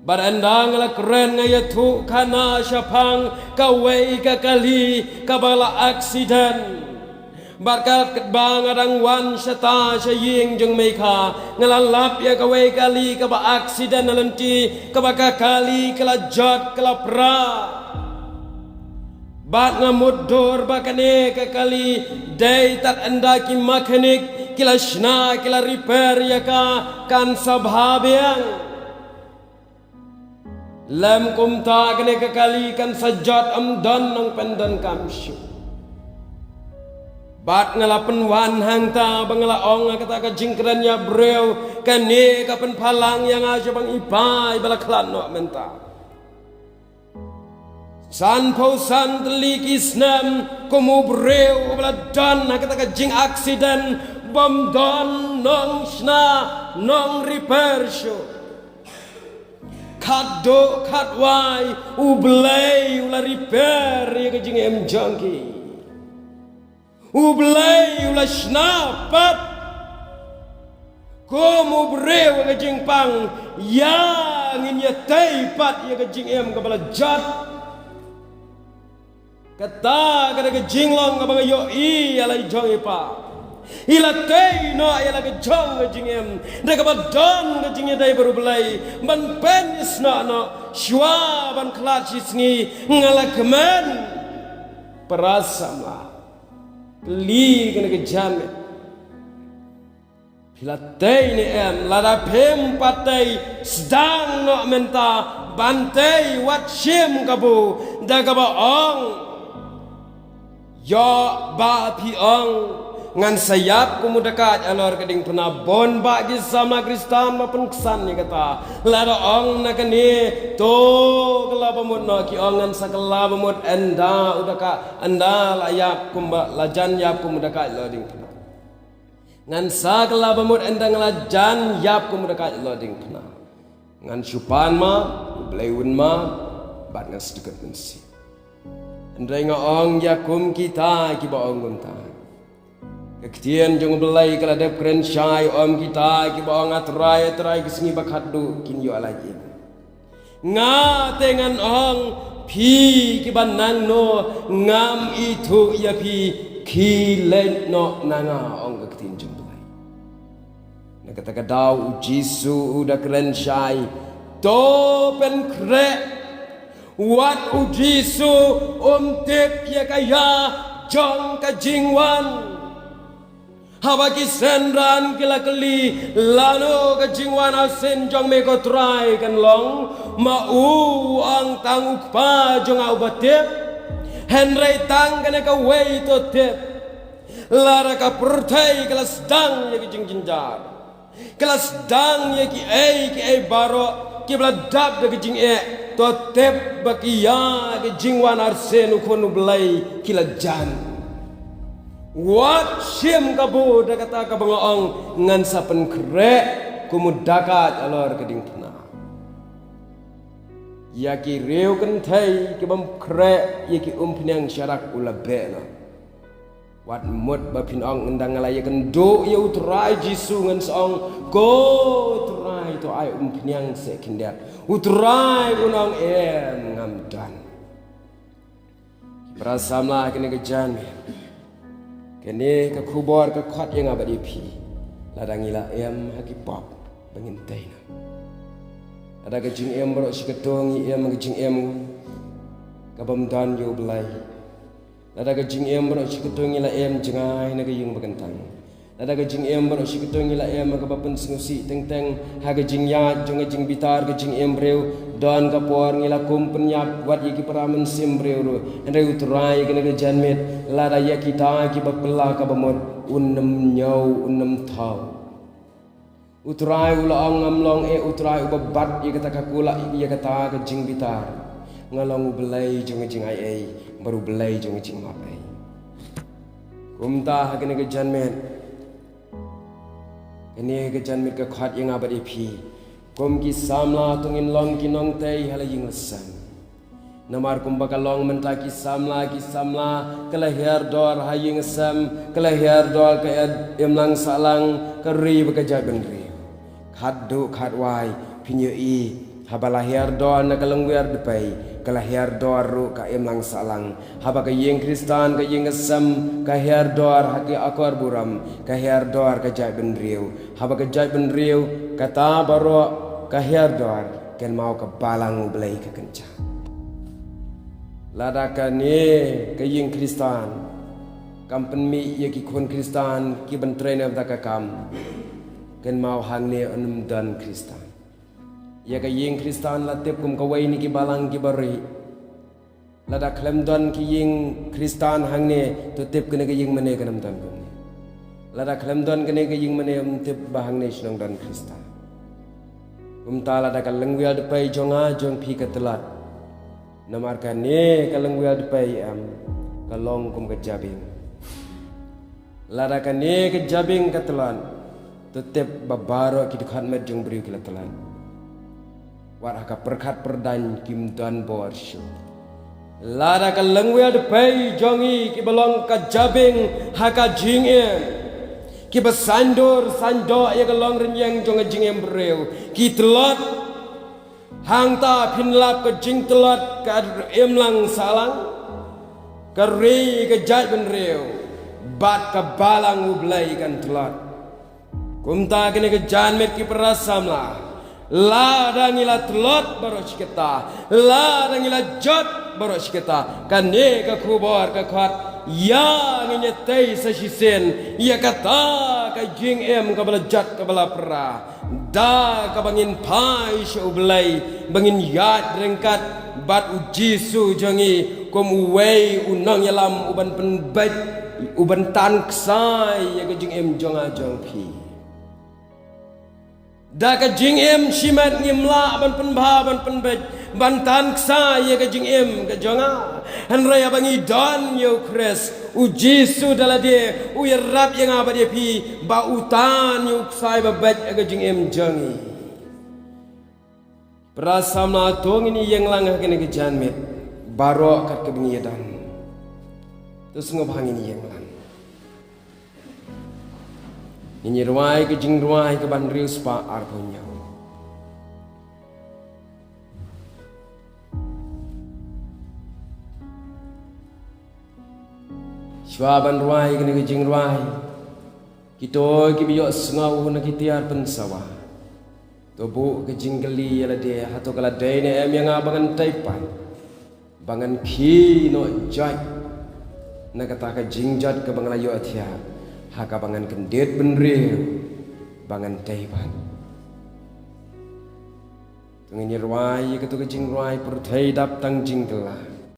Bad ynda nga la kren, nga ïathuhkhana shaphang kawei ka kali kaba la aksiden. Bad katba nga dang wan shata sha ïing jong Meikha, nga la lap ïa kawei kali kaba aksiden na lynti, kaba ka kali ka la jot, ka la pra. Bad nga mutdur ba kane ka kali dei tad ynda ki mechanic ki la shna, ki la repair ïa ka, kan sa bha biang. Lym kumta kane ka kali kan sa jot, ym don nongpyndonkam shuh. Bad nga la pynwan hangta ba nga la ong, ha kata ka jingkren ïa briew, kane ka pynphalang ïa nga shaphang i bah iba la khlad noh mynta. Sanphew san tylli ki snem kum u briew uba la don ha kata ka jingaksiden, bym don nongshna, nong repair shuh. Khatduh khatwai, u Blei u la repair ïa ka jingim jong ki. U Blei u la shna pat. Kum u briew ha ka jingpang, ïa ngin ïatei pat ïa ka jingim kaba la jot. Kata ka dei ka jinglong kaba nga ïohi ïa la i jong i pa. I la tei noh ïa la ka jong ka jingim da kaba don ka jingïadei bad u Blei ban pynïasnoh noh. Shuwa ban khlad shisngi, nga la kmen. Para samla, kylli kane ka janmiet. Phi la tei ne em? Lada phim pat tei, sdang noh mynta ban tei, wat shim kabu da kaba ong. Ïoh ba phi ong, ngan sa ïap kum u dakaid halor ka diengphna. Bun bah ki samla Khristan ba pynksan ïa kata. Lada ong na kane, to kylla ba mut noh, ki ong ngan sa kylla ba mut ynda u dakaid, ynda la ïap kum ba, la jan ïap kum u dakaid halor diengphna. Ngan sa kylla ba mut ynda nga la jan ïap kum u dakaid halor diengphna. Ngan shu pan ma, Blei un ma, bad ngan sdikut mynsiem. Hynrei nga ong ïa kum kita kiba ong kumta. Ka ktien jong u Blei ka la dep kren shai, ym kita kiba ong, A Trai, A Trai, ki sngi ba khatduh kin ïoh lait im. Nga te ngan ong, phi kiba nangno, ngam ithuh ïa phi, khie leit noh na nga, ong ka ktien jong u Blei. Na kata ka daw u Jisu u da kren shai, to pynkhreh, wat u Jisu um tip ïa ka ïa jong ka jingwan. Haba ki synran ki la kylli, lano ka jingwan arsien jong me ko Trai kan long? Ma u ong, tang u Kpa jong nga uba tip. Hynrei tang kane kawei to tip. Lada ka pyrthei ka la sdang ïa ki jingjynjar, ka la sdang ïa kiei kiei baroh kiba la dap da ka jingeh, to tip ba ki ïa ka jingwan arsien u Khun u Blei ki la jan. Wat shim kabu da kata kaba nga ong, ngan sa pynkhreh kum u dakaid halor ka diengphna. Ïa ki riew kynthei ki bym khreh ïa ki umphniang sharak u la beh noh. Wat mut ba phin ong, ynda nga la ïakynduh ïa u Trai Jisu ngan sa ong, ko Trai, to ai umphniang seh khyndiat. U Trai un ong, em, ngam don. Ki para samla, kane ka janmiet, kane ka khubor ka khot ïa nga bad ïa phi. Lada ngi la im ha ki pop ba ngin tei noh. Lada ka jingim baroh shi katta ngi im ha ka jingim ka bym don ïa u Blei. Lada ka jingim baroh shi katta ngi la im jngai na ka ïing ba kyntang. Lada ka jingim baroh shi katta ngi la im ha kaba pynsngewsih teng teng ha ka jingïaid jong ka jingbitar ka jingim briew. Don ka por ngi la kum pynïap wat ïa ki para mynsiem briew ruh. Hynrei u Trai kane ka janmiet, lada ïa kita kiba pynlah kaba mut, un nym ñiew, un nym thaw. U Trai u la ong, ngam long eh u Trai uba bat ïa kata ka kular, ïa kata ka jingbitar. Nga long u Blei jong ka jingaiei bad u Blei jong ka jingmap ei. Kumta ha kane ka janmiet, kane ka janmiet ka khot ïa nga bad ïa phi kum ki samla, to ngin long ki nongtei ha la ïing la sem. Namar kumba ka long mynta, ki samla, ki samla, ka la hiar dor ha ïing sem, ka la hiar dor ka imlang sahlang, ka ri bad ka jaitbynriew. Khatduh khatwai, phin ïohi, haba la hiar dor na ka lyngwiar dpei, ka la hiar dor ruh ka imlang sahlang. Haba ka ïing Khristan, ka ïing ka sem, ka hiar dor ha ki akor burom, ka hiar dor ka jaitbynriew. Haba ka jaitbynriew, kata baroh ka hiar dor, kynmaw ka balang u Blei ka kynjah. Lada kane ka ïing Khristan kam pynmih ïa ki khun Khristan kiban trei na bynta ka kam, kynmaw hangne un ym don Khristan. Ïa ka ïing Khristan la tip kum kawei na ki balang kiba rieh. Lada khlem don ki ïing Khristan hangne, to tip kane ka ïing mane kan ym don kumne. Lada khlem don kane ka ïing mane, ym tip ba hangne shnong don Khristan. Kumta lada ka lyngwiar dpei jong nga jong phi ka tlot, namar kane ka lyngwiar dpei, em, ka long kum ka jabieng. Lada kane ka jabieng ka tlot, to tip ba baroh ki dkhot met jong briew ki la tlot. Wat ha ka pyrkhat pyrdaiñ kim don bor shuh. Lada ka lyngwiar dpei jong ngi kiba long ka jabieng ha ka jingim, kiba saiñdur saiñdoh ïa ka longrynïeng jong ka jingim briew, ki tlot, hangta phin lap ka jingtlot ka imlang sahlang, ka ri ka jaitbynriew bad ka balang u Blei kan tlot. Kumta kane ka janmiet, ki para samla, lada ngi la tlot baroh shi katta, lada ngi la jot baroh shi katta, kane ka khubor ka khot ïa ngi, ngin ïatei sa shisien ïa kata ka jingim kaba la jot kaba la pra, da kaba ngin phai sha u Blei, ba ngin ïaid ryngkat bad u Jisu jong ngi kum uwei u nongïalam uban pynbeit, uban tan ksai ïa ka jingim jong nga jong phi. Da ka jingim shimet ngim lah ban pynbha ban pynbeit ban tan ksai ïa ka jingim ka jong nga. Hynrei haba ngi don ïa u Khrist, u Jisu da lade u ïarap ïa nga bad ïa phi ba u tan ïa u ksai ba beit ïa ka jingim jong ngi. Para samla, to ngin ïeng lang ha kane ka janmiet baroh kat kaba ngi ïadon. To sngewbha ngin ïeng lang. Ngin ïa rwai ka jingrwai kaba hynriew spah arphew hynñiew. Shuwa ban rwai kane ka jingrwai, kito kiba ïohsngew na ki tiar pynsawa, to buh ka jingkylli ïa lade, hato ka la dei ne em ïa nga ba ngan tei pat, ba ngan khie noh jot na kata ka jingjot kaba nga la ïohthiah? ha kaba ngan kyndit bynriew ba ngan tei bad. To ngin ïa rwai ïa kato ka jingrwai pyrthei dap tang jingkylla.